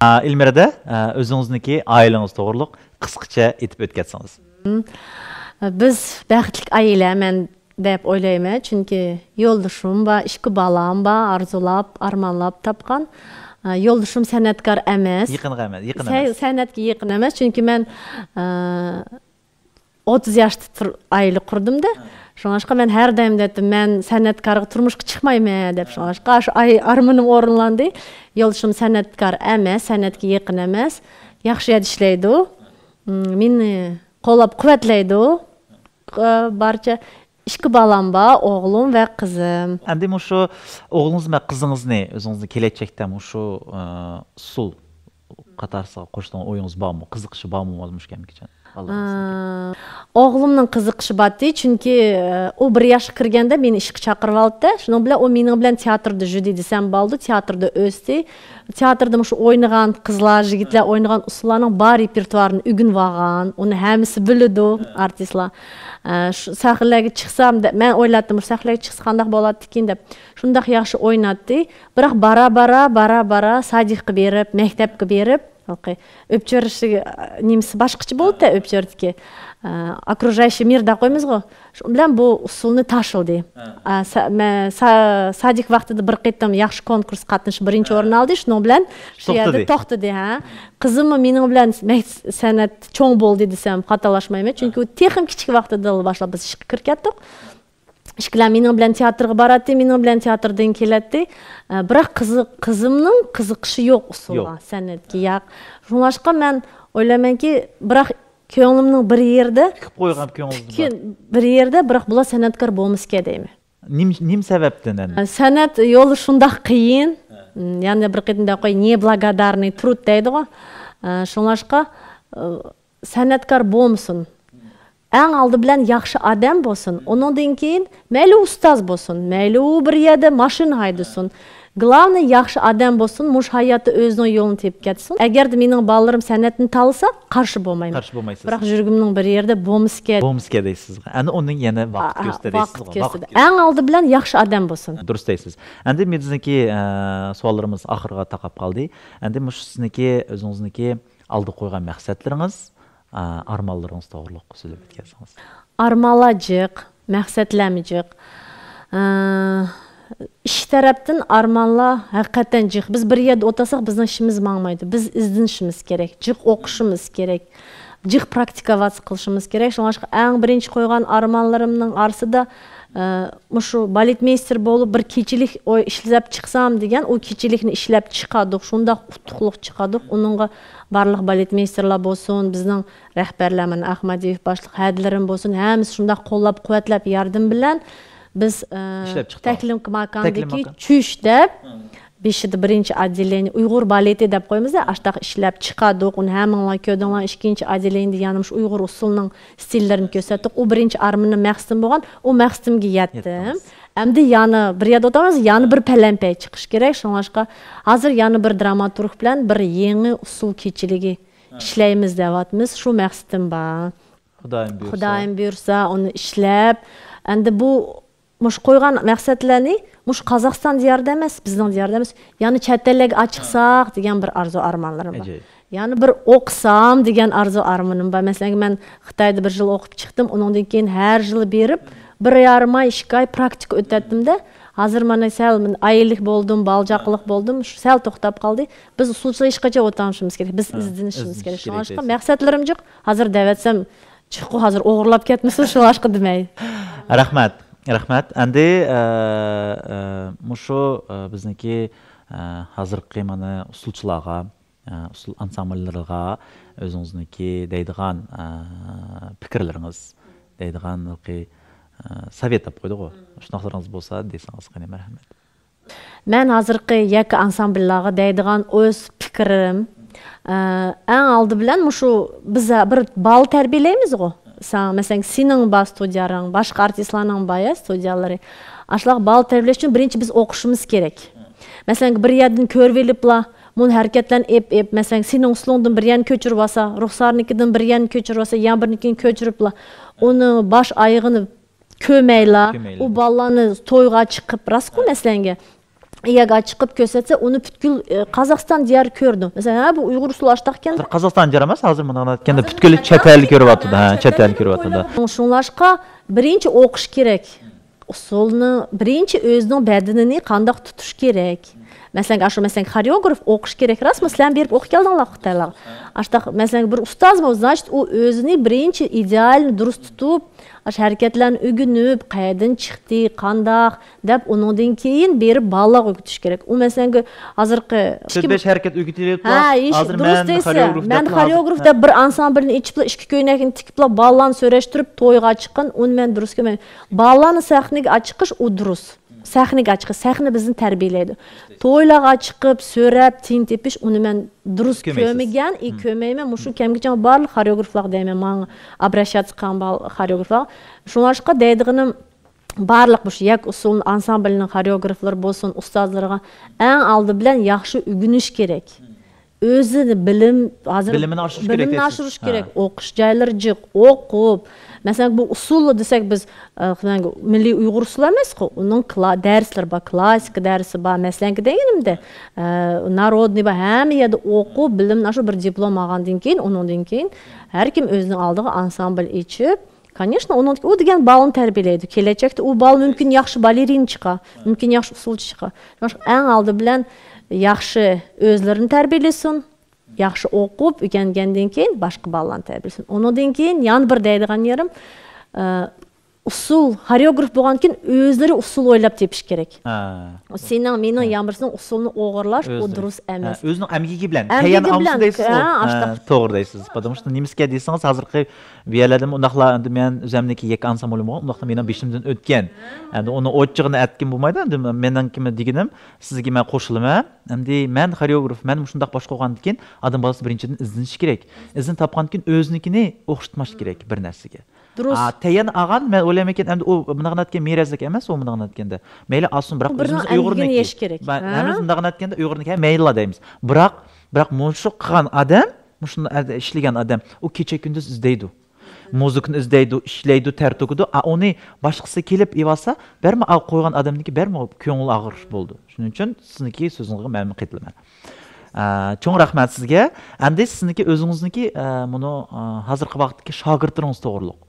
ئا، ئېلمىرىدە، ئا، ئۆزىڭىزنىڭكى ئائىلىڭىز توغرۇلۇق قىسقىچە ئېيتىپ ئۆتكەتسىڭىز. بىز بەختلىك ئائىلە، مەن دەپ ئويلايمەن. چۈنكى يولدىشىم بار، ئىككى بالام بار، ئارزۇلاپ، ئارمانلاپ تاپقان. ئا، يولدىشىم سەنئەتكار ئەمەس. يېقىنغا ئەمەس، يېقىن سەن-، ئەمەس. سەنئەتكە يېقىن ئەمەس، چۈنكى مەن، ئا، ئوتتۇز ياشتا تۇر-، ئائىلە قۇردۇم-دە. ھە. شۇڭلاشقا مەن ھەر دائىم دەيتتىم، مەن سەنئەتكارغا تۇرمۇشقا چىقمايمەن دەپ. ھە. شۇڭلاشقا شۇ ئاي-، ئارمىنىم ئورۇنلاندى. يولدىشىم سەنئەتكار ئەمەس، سەنئەتكە يېقىن ئەمەس. ياخشى يەردە ئىشلەيدۇ. م، مېنى قوللاپ قۇۋۋەتلەيدۇ. ئە، بارچە ئىككى بالام بار، ئوغلۇم ۋە قىزىم. ئەمدى مۇشۇ ئوغلىڭىز ۋە قىزىڭىزنى، ئۆزىڭىزنى كېلەچەكتە مۇشۇ، ئە، ئۇسسۇل قاتارسىغا قوشۇلغان ئويىڭىز بارمۇ؟ قىزىقىشى بارمۇ مۇشۇ كەمگىچە؟ ئە، ئوغلۇمنىڭ قىزىقىشى بارتى، چۈنكى ئۇ بىر ياشقا كىرگەندە مېنى ئىشقا چاقىرىۋالدى. شۇنىڭ بىلەن ئۇ مېنىڭ بىلەن تىياتىردا جۈدى دېسەم بولىدۇ، تىياتىردا ئۆستى. تىياتىردا مۇشۇ ئوينىغان قىزلار، يىگىتلەر ئوينىغان ئۇسسۇللارنىڭ بار رېپېرتۇارىنى ئۆگىنىۋالغان، ئۇنى ھەممىسى بىلىدۇ، ئارتىسلار. ئە، شۇ سەھنىلەرگە چىقسام دە-، مەن ئويلاپتىم، مۇشۇ سەھنىلەرگە چىقسا قانداق بولاتتىكىن دەپ. شۇنداق ياخشى ئويناتتى. بىراق بارا-بارا، بارا-بارا سادىكقا بېرىپ، مەكتەپكە بېرىپ، ھېلىقى ئۆپچۆرۈشى، ئە، نېمىسى باشقىچە بولدى-دە، ئۆپچۆردىكى. ئە، ئوكرۇژايشىي مىر دەپ قويىمىزغۇ. شۇ بىلەن بۇ ئۇسسۇلنى تاشلىدى. ھە. ئە، سا-، مە-، سا-، سادىك ۋاقتىدا بىر قېتىم ياخشى كونكۇرس قاتنىشىپ بىرىنچى ھە. ئورۇن ئالدى. شۇنىڭ بىلەن شۇ يەردە توختىدى. توختىدى، ھە. قىزىممۇ مېنىڭ بىلەن مەك-، سەنئەت چوڭ بولدى دېسەم خاتالاشمايمەن. چۈنكى ھە. ئۇ تېخىمۇ كىچىك ۋاقتىدىلا باشلاپ بىز ئىشقا كىرىپ كەتتۇق. ئىككىلەن مېنىڭ بىلەن تىياتىرغا باراتتى، مېنىڭ بىلەن تىياتىردىن كېلەتتى. ئە، بىراق قىزىق-، قىزىمنىڭ قىزىقىشى يوق ئۇسسۇلغا، يوق. سەنئەتكە ياق. شۇڭلاشقا مەن ئويلايمەنكى، بىراق كۆڭلۈمنىڭ بىر يېرىدە، تىكىپ قويغان كۆڭلىڭىز بار. بىر يېرىدە، بىراق بۇلار سەنئەتكار بولمىسىكەن دەيمەن. نېم-، نېمە سەۋەبتىن ئەمدى؟ سەنئەت يولى شۇنداق قىيىن. ھە. يەنە بىر قېتىم دەپ قوياي، неблагодарный труд دەيدىغۇ. ئە، شۇڭلاشقا، ئە، سەنئەتكار بولمىسۇن. ئەڭ ئالدى بىلەن ياخشى ئادەم بولسۇن. ئۇنىڭدىن كېيىن مەيلى ئۇستاز بولسۇن، مەيلى ئۇ بىر يەردە ماشىنا ھەيدىسۇن. گلابنىي ياخشى ئادەم بولسۇن، مۇشۇ ھاياتتا ئۆزىنىڭ يولىنى تېپىپ كەتسۇن. ئەگەردە مېنىڭ بالىلىرىم سەنئەتنى تاللىسا، قارشى بولمايمەن. قارشى بولمايسىز. بىراق يۈرىكىمنىڭ بىر يېرىدە بولمىسىكەن. بولمىسىكەن دەيسىز. ئەنە ئۇنىڭ يەنە ۋاقىت ئا، ئا، كۆرسىتە ۋاقىت دەيسىز. كۆرسىتىدۇ. ئەڭ ئالدى بىلەن ياخشى ئادەم بولسۇن. دۇرۇس دەيسىز. ئەمدى بىزنىڭكى، ئە، سوئاللىرىمىز ئاخىرغا تاقاپ قالدى. ئەمدى مۇشۇ سىزنىڭكى، ئۆزىڭىزنىڭكى ئالدىغا قويغان مەقسەتلىرىڭىز، ئە، ئارمانلىرىڭىز توغرۇلۇق سۆزلەپ ئۆتكەنسىڭىز. ئارمانلار جىق، مەقسەتلەرمۇ جىق. ئە، ئىش تەرەپتىن ئارمانلار ھەقىقەتەن جىق. بىز بىر يەردە ئولتۇرساق، بىزنىڭ ئىشىمىز ماڭمايدۇ. بىز ئىزدىنىشىمىز كېرەك، جىق ئوقۇشىمىز كېرەك، جىق پراكتىكا قىلىشىمىز كېرەك. شۇڭلاشقا ئەڭ بىرىنچى قويغان ئارمانلىرىمنىڭ ئارىسىدا، ئە، مۇشۇ بالېتمېيستېر بولۇپ بىر كېچىلىك ئوي ئىشلەپ چىقسام دېگەن، ئۇ كېچىلىكنى ئىشلەپ چىقادۇق، شۇنداق ئۇتۇقلۇق چىقادۇق. ئۇنىڭغا بارلىق بالېتمېيستېرلار بولسۇن، بىزنىڭ رەھبەرلەر، مانا ئاخمادىيېف باشلىق، ھەدىلىرىم بولسۇن، ھەممىسى شۇنداق قوللاپ قۇۋۋەتلەپ ياردىمى بىلەن بىز، ئە، ئىشلەپ چىقتۇق. تەكلىماكاندىكى تەكلىماكان. چۈش دەپ، ھە. بېشىدا بىرىنچى ئاتدېلېنىيە، ئۇيغۇر بالېتى دەپ قويىمىز-دە، ئاشتاق ئىشلەپ چىقادۇق، ئۇنى ھەممىڭلار كۆردۈڭلار، ئىككىنچى ئاتدېلېنىيەدە يەنە مۇشۇ ئۇيغۇر ئۇسسۇلىنىڭ ستىللىرىنى كۆرسەتتۇق. ئۇ بىرىنچى ئارمىنىم، مەقسىتىم بولغان، ئۇ مەقسىتىمگە يەتتىم. يەتتىڭىز. ئەمدى يەنە بىر يەردە ئولتۇرمايمىز، يەنە بىر پەلەمپەي چىقىش كېرەك. شۇڭلاشقا ھازىر يەنە بىر دراماتورگ بىلەن بىر يېڭى ئۇسسۇل كېچىلىكى ھە. ئىشلەيمىز دەۋاتىمىز. شۇ مەقسىتىم بار. خۇدايىم بۇيرۇسا. خۇدايىم بۇيرۇسا، ئۇنى ئىشلەپ، ئەمدى بۇ مۇشۇ قويغان مەقسەتلەرنى مۇشۇ قازاقىستان دىيارىدا ئەمەس، بىزنىڭ دىياردا ئەمەس، يەنە چەت ئەللەرگە ئاچىقساق دېگەن بىر ئارزۇ ئارمانلىرىم بار. ئەجەب. يەنە بىر ئوقۇسام دېگەن ئارزۇ ئارمىنىم بار. مەسىلەن، مەن خىتايدا بىر يىل ئوقۇپ چىقتىم، ئۇنىڭدىن كېيىن ھەر يىلى بېرىپ، بىر يارىم ئاي، ئىككى ئاي پراكتىكا ئۆتەتتىم-دە، ھازىر مانا سەل ئايلىق بولدۇم، بالىجاقلىق بولدۇم، شۇ سەل توختاپ قالدى. بىز ئۇسسۇلچىلار ھېچقاچان ئولتۇرمىشىمىز كېرەك، بىز ھە، ئىزدىنىشىمىز ئىزدىنىش كېرەك. كېرەك شۇڭلاشقا دەيسىز. مەقسەتلىرىم جىق، ھازىر دەۋەتسەم، جىققۇ ھازىر ئوغرىلاپ كەتمىسۇن، شۇڭلاشقا دېمەي. رەھمەت، رەھمەت. ئەمدى، ئە، ئە، مۇشۇ، ئە، بىزنىڭكى، ئە، ھازىرقى مانا ئۇسسۇلچىلارغا، ئە، ئۇسسۇل ئانسامبىللىرىغا ئۆزىڭىزنىڭكى دەيدىغان، ئە، پىكىرلىرىڭىز، دەيدىغان ھېلىقى، ئە، سوۋېت دەپ قويدىغۇ، شۇنداقلىرىڭىز بولسا دېسىڭىز قېنى، مەرھەمەت. مەن ھازىرقى يەككە ئانسامبىللارغا دەيدىغان ئۆز پىكرىم، ئە، ئەڭ ئالدى بىلەن مۇشۇ بىز بىر بالا تەربىيەلەيمىزغۇ. ساڭا، مەسىلەن، سېنىڭ بار ستۇدىيەڭ، باشقا ئارتىسلارنىڭ بار يا ستۇدىيەلىرى. ئاشۇلارغا بالا تەربىيەلەش ئۈچۈن بىرىنچى بىز ئوقۇشىمىز كېرەك. مەسىلەن، بىر يەردىن كۆرۈۋېلىپلا، مۇنۇ ھەرىكەتلەرنى ئېپ، ئېپ، مەسىلەن، سېنىڭ ئۇسسۇلۇڭدىن بىر يەرنى كۆچۈرۈۋالسا، رۇخسارنىڭكىدىن بىر يەرنى كۆچۈرۈۋالسا، يەنە بىرنىڭكىنى كۆچۈرۈپلا، ئۇنى باش ئايىغىنى كۆرمەيلا، كۆرمەيلا. ئۇ بالىلارنى تويغا چىقىپ، راستقۇ مەسىلەنگە، ئىيەگە چىقىپ كۆرسەتسە، ئۇنى پۈتكۈل، ئە، قازاقىستان دىيارى كۆرىدۇ. مەسىلەن، ھە، بۇ ئۇيغۇر ئۇسسۇلى ئاشتاق ئىكەن. ھازىر قازاقىستان دىيارى ئەمەس، ھازىر مۇنداق ئېيتقاندا پۈتكۈل چەت ئەل كۆرۈۋاتىدۇ، ھە، چەت ئەل كۆرۈۋاتىدۇ. شۇڭلاشقا بىرىنچى ئوقۇش كېرەك. ئۇسسۇلنى بىرىنچى ئۆزىنىڭ بەدىنىنى قانداق تۇتۇش كېرەك. مەسىلەن، ئاشۇ، مەسىلەن، خورېئوگراف ئوقۇش كېرەك، راستمۇ؟ سىلەر بېرىپ ئوقۇپ كەلدىڭلار خىتايلارغا. ئاشتاق، مەسىلەن، بىر ئۇستازمۇ، значит، ئۇ ئۆزىنى بىرىنچى ئىدېئالنى دۇرۇس تۇتۇپ، ئاشۇ ھەرىكەتلەرنى ئۆگىنىپ، قەيەردىن چىقتى، قانداق دەپ، ئۇنىڭدىن كېيىن بېرىپ بالىلارغا ئۆگىتىش كېرەك. ئۇ، مەسىلەن، ھازىرقى سۆزلەش ھەرىكەت ئۆگىتىلىپ، ھە، ھازىر دۇرۇس مەن دەيسىز. خورېئوگراف مەن دەپلا خورېئوگراف ھازىر، دەپ بىر ئانسامبىلنى ئېچىپلا، ئىككى كۆينەكنى تىكىپلا، بالىلارنى سۆرەشتۈرۈپ، تويغا چىققان، ئۇنى مەن دۇرۇس كۆرمەيمەن. بالىلارنى سەھنىگە چىقىش، ئۇ دۇرۇس. سەھنىگە چىقىش، سەھنە بىزنى تەربىيەلەيدۇ. تويلارغا چىقىپ، سۆرەپ، تىيىن تېپىش، ئۇنى مەن دۇرۇس كۆرمىگەن، ئى، كۆرمەيمەن. مۇشۇ كەمگىچە بارلىق خورېئوگرافلارغا دەيمەن، ماڭا ئابراشياتسا قىلغان خورېئوگرافلارغا. شۇڭلاشقا دەيدىغىنىم، بارلىق مۇشۇ يەك ئۇسسۇلنىڭ ئانسامبىلىنىڭ خورېئوگرافلىرى بولسۇن، ئۇستازلىرىغا ئەڭ ئالدى بىلەن ياخشى ئۆگىنىش كېرەك. ئۆزىنى بىلىم، ھازىر بىلىمىنى ئاشۇرۇش كېرەك بىلىمىنى دەيسىز. ئاشۇرۇش كېرەك. ھە. ئوقۇش جايلىرى جىق، ئوقۇپ. مەسىلەن، بۇ ئۇسسۇل دېسەك بىز، ئە، مىللىي ئۇيغۇر ئۇسسۇلى ئەمەسقۇ، ئۇنىڭ كلا-، دەرسلىرى بار، كلاسسىكا دەرسى بار، مەسىلەن، دېگىنىمدە، ئە، نارودنىي بار، ھەممە يەردە ئوقۇپ، بىلىمنى ئاشۇرۇپ، بىر دىپلوم ئالغاندىن كېيىن، ئۇنىڭدىن كېيىن ھەر كىم ئۆزىنىڭ ئالدىغا ئانسامبىل ئېچىپ، كانېشنا، ئۇنىڭدىكى ئۇ دېگەن بالىنى تەربىيەلەيدۇ. كېلەچەكتە ئۇ بالا مۇمكىن ياخشى بالېرىنا چىقار، مۇمكىن ياخشى ئۇسسۇلچى چىقار. شۇڭلاشقا ئەڭ ئالدى بىلەن ياخشى ئۆزلىرىنى تەربىيەلىسۇن، ياخشى ئوقۇپ ئۆگەنگەندىن كېيىن باشقا بالىلارنى تەربىيەلىسۇن. ئۇنىڭدىن كېيىن يەنە بىر دەيدىغان يېرىم، ئە، ئۇسسۇل، خورېئوگراف بولغاندىن كېيىن ئۆزلىرى ئۇسسۇل ئويلاپ تېپىش كېرەك. ھە. سېنىڭ، مېنىڭ ھە. يەنە بىرسىنىڭ ئۇسسۇلىنى ئوغرىلاش، ئۇ ئۆزلىرى. دۇرۇس ھە، ئەمەس. ئۆزىنىڭ ئەمگىكى بىلەن، ئەمگىكى تەييارنى بىلەن، ئالمىسۇن دەيسىز ھە، ئۇ؟ ئاشتاق. ھە، توغرا دەيسىز. پاتمۇشتا نېمىسكە دېسىڭىز، ھازىرقى بۇ يەرلەردىمۇ ئۇنداقلا، ئەمدى مەن ئۆزەمنىڭكى يەككە ئانسامبىلىم بولغان، ئۇنداقلا مېنىڭ بېشىمدىن ئۆتكەن. ئەمدى ئۇنى ئوچىقىنى ئەتكىن بولمايدۇ، ئەمدى مېنىڭكىمۇ دېگىنىم، سىزگە مەن قوشۇلىمەن. ئەمدى مەن خورېئوگراف، مەن مۇشۇنداق باشقۇرغاندىن كېيىن، ئادەم بالىسى بىرىنچىدىن ئىزدىنىشى كېرەك. ئىزدىنىپ تاپقاندىن كېيىن ئۆزىنىڭكىنى ئوخشىتماش كېرەك بىر نەرسىگە. دۇرۇس. ئا، تەييارنى ئالغان، مەن ئويلايمەنكىن، ئەمدى ئۇ مۇنداق نەتكەن مىرەزلىك ئەمەس، ئۇ مۇنداق نەتكەندە. مەيلى ئالسۇن، بىراق بىرىنىڭ ئۆزىمىز ئەمگىكىنى ئۇيغۇرنىڭكى. يەش كېرەك. مە-، ھە؟ ھەممىمىز مۇنداق نەتكەندە ئۇيغۇرنىڭكى، ھە، مەيلىلا دەيمىز. بىراق، بىراق مۇشۇ قىلغان ئادەم، مۇشۇ ئىشلىگەن ئادەم، ئۇ كېچە كۈندۈز ئىزدەيدۇ. مۇزىكىنى ئىزدەيدۇ، ئىشلەيدۇ، تەر تۆكىدۇ. ئا، ئۇنى باشقىسى كېلىپ ئېلىۋالسا، بەرمۇ، ئا، قويغان ئادەمنىڭكى بەرمۇ كۆڭۈل ئاغرىش بولىدۇ. شۇنىڭ ئۈچۈن سىزنىڭكى سۆزىڭىزگە مەن قېتىلىمەن. ئا، چوڭ رەھمەت سىزگە. ئەمدى سىزنىڭكى ئۆزىڭىزنىڭكى، ئا، مۇنۇ، ئا، ھازىرقى ۋاقىتتىكى شاگىرتلىرىڭىز توغرۇلۇق.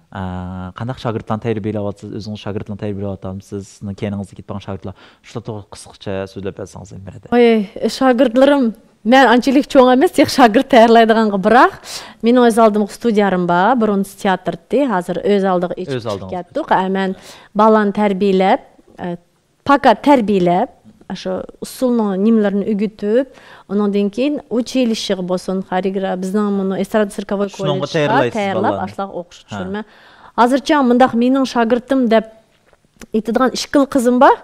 ئا، قانداق شاگىرتلارنى تەربىيەلەۋاتىسىز؟ ئۆزىڭىز شاگىرتلارنى تەربىيەلەۋاتامسىز؟ سىزنىڭ كەينىڭىزدە كېتىپ بارغان شاگىرتلار، شۇلار توغرىدا قىسقىچە سۆزلەپ بەرسىڭىز، ئىلمىرەدە. ئاي، شاگىرتلىرىم مەن ئانچىلىك چوڭ ئەمەس، تېخى شاگىرت تەييارلايدىغانغا بىراق، مېنىڭ ئۆز ئالدىمغا ستۇدىيەم بار، بۇرۇن تىياتىرتى، ھازىر ئۆز ئالدىغا ئېچىپ ئۆز چىقىپ ئالدىڭىز. كەتتۇق. ئە، مەن بالىلارنى تەربىيەلەپ، ئە، پاكا تەربىيەلەپ، ئاشۇ ئۇسسۇلنىڭ نېمىلىرىنى ئۆگىتىپ، ئۇنىڭدىن كېيىن ئۇچىلىشىغا بولسۇن، خورېئوگرا-، بىزنىڭ مۇنۇ ئېسترادا سىركوۋوي شۇنىڭغا كوللېجغا تەييارلايسىز تەييارلاپ، بالىلارنى. ئاشۇلارغا ئوقۇشقا ھە. چۈشۈرىمەن. ھازىرچە مۇنداق مېنىڭ شاگىرتىم دەپ ئېيتىدىغان ئىككىلا قىزىم بار.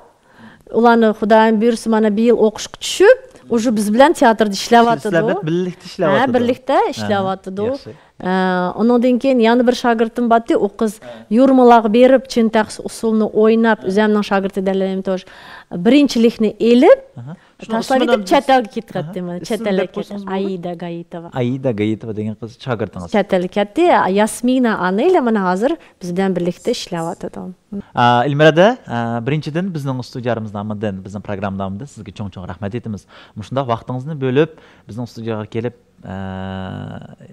ئۇلارنى خۇدايىم بۇيرۇسا، مانا بۇ يىل ئوقۇشقا چۈشۈپ، ئۇژې بىز بىلەن تىياتىردا ئىشلەۋاتىدۇ. ئىشلەپ، بىللىكتە ھە، ئىشلەۋاتىدۇ. بىرلىكتە ھە، ئىشلەۋاتىدۇ. ياخشى. ئە، ئۇنىڭدىن كېيىن يەنە بىر شاگىرتىم بارتى، ئۇ قىز ھە. يۇرمىلارغا بېرىپ، چىن تەخسە ئۇسسۇلىنى ئويناپ، ھە. ئۆزەمنىڭ شاگىرتى دەللەيمەن توش. بىرىنچىلىكنى ئېلىپ، ئاھا. شۇنىڭ تاشلاپ ئىسمىنى كېتىپ، بىز چەت ئەلگە كېتىپ ھە. كەتتى، مانا، ئىسمىنى چەت ئەلگە دەپ كەتتى. قويسىڭىز بولىدۇ. ئايدا گايتوۋا. ئايدا گايتوۋا دېگەن قىز شاگىرتىڭىز. چەت ئەلگە كەتتى. ياسمىنا ئانىلە مانا ھازىر بىز بىلەن بىرلىكتە ئىشلەۋاتىدۇ. ئا، ئىلمىرەدە، ئا، بىرىنچىدىن، بىزنىڭ ئۇستۇدىيە نامىدىن، بىزنىڭ پروگرامما نامىدىن سىزگە چوڭ-چوڭ رەھمەت ئېيتىمىز. مۇشۇنداق ۋاقتىڭىزنى بۆلۈپ، بىزنىڭ ئۇستۇدىيەگە كېلىپ، ئا،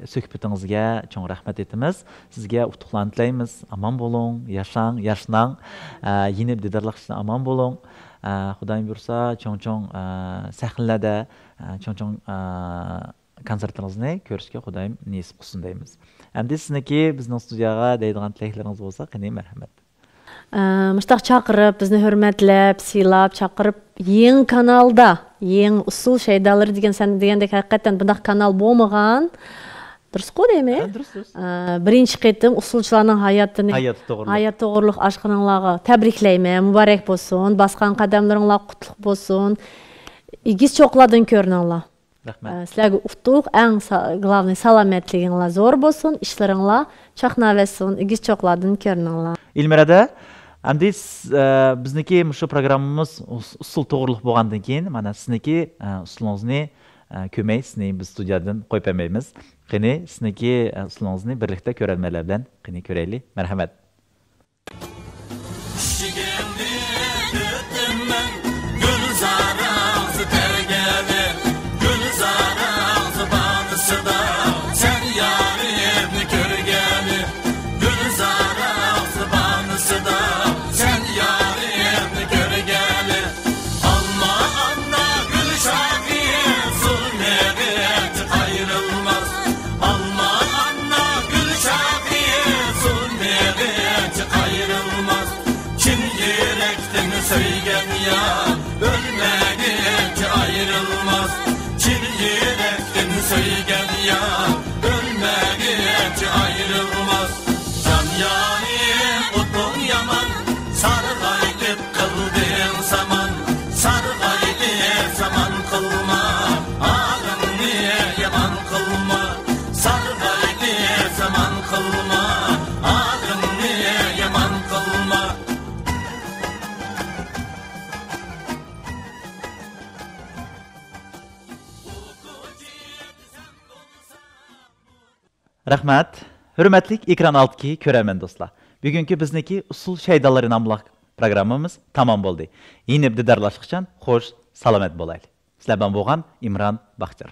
سۆھبىتىڭىزگە چوڭ رەھمەت ئېيتىمىز. سىزگە ئۇتۇقلارنى تىلەيمىز. ئامان بولۇڭ، ياشاڭ، ياشناڭ. ئا، يېنى دىدارلىق ئىچىدە ئامان بولۇڭ. ئا، خۇدايىم بۇيرۇسا، چوڭ-چوڭ، ئا، سەھنىلەردە، ئا، چوڭ-چوڭ، ئا، كونسېرتىڭىزنى كۆرۈشكە خۇدايىم نېسىپ قىلسۇن دەيمىز. ئەمدى سىزنىڭكى بىزنىڭ ئۇستۇدىيەگە دەيدىغان تىلەكلىرىڭىز بولسا، قېنى، مەرھەمەت. ئە، مۇشۇنداق چاقىرىپ، بىزنى ھۆرمەتلەپ، سىيلاپ، چاقىرىپ، يېڭى كانالدا، يېڭى ئۇسسۇل شەيدالىرى دېگەن، سەن دېگەندەك، ھەقىقەتەن بۇنداق كانال بولمىغان. دۇرۇسقۇ دەيمەن؟ ھە، دۇرۇس، دۇرۇس. ئە، بىرىنچى قېتىم ئۇسسۇلچىلارنىڭ ھاياتىنى، ھايات توغرۇلۇق. ھايات توغرۇلۇق ئاچقىنىڭلارغا تەبرىكلەيمەن، مۇبارەك بولسۇن، باسقان قەدەملىرىڭلار قۇتلۇق بولسۇن، ئېگىز چوققىلاردىن كۆرۈنۈڭلار. رەھمەت. ئە، سىلەرگە ئۇتۇق، ئەڭ سا-، گلابنىي سالامەتلىكىڭلار زور بولسۇن، ئىشلىرىڭلار چاقناۋەرسۇن، ئىگىز چوقلاردىن كۆرۈنۈڭلار. ئىلمىرەدە، ئەمدى س-، ئە، بىزنىڭكى مۇشۇ پروگراممىمىز ئۇس-، ئۇسسۇل توغرۇلۇق بولغاندىن كېيىن، مانا سىزنىڭكى، ئە، ئۇسسۇلىڭىزنى، ئە، كۆرمەي، سىزنى بىز ستۇدىيەدىن قويۇپ بەرمەيمىز. قېنى، سىزنىڭكى، ئە، ئۇسسۇلىڭىزنى بىرلىكتە كۆرەرمەنلەر بىلەن قېنى كۆرەيلى. مەرھەمەت. ئىشىكىمنى ئۆتتۈم مەن، گۈلزارىڭىز بەرگەلى، گۈلزارىڭىز بانىسىدا، سەن يارىمنى كۆرگەلى، گۈلزارىڭىز بانىسىدا، سەن يارىمنى كۆرگەلى. ئالما ئانا گۈل شاخى، سۇلمىغىچ ئايرىلماس. ئالما ئانا گۈل شاخى، سۇلمىغىچ رەھمەت. ھۆرمەتلىك ئېكران ئالدىدىكى كۆرەرمەن دوستلار، بۈگۈنكى بىزنىڭكى ئۇسسۇل شەيدالىرى ناملىق پروگراممىمىز تامام بولدى. يېنىپ دىدارلاشقىچە خوش سالامەت بولايلى. سىلەر بىلەن بولغان ئىمران باختىيار.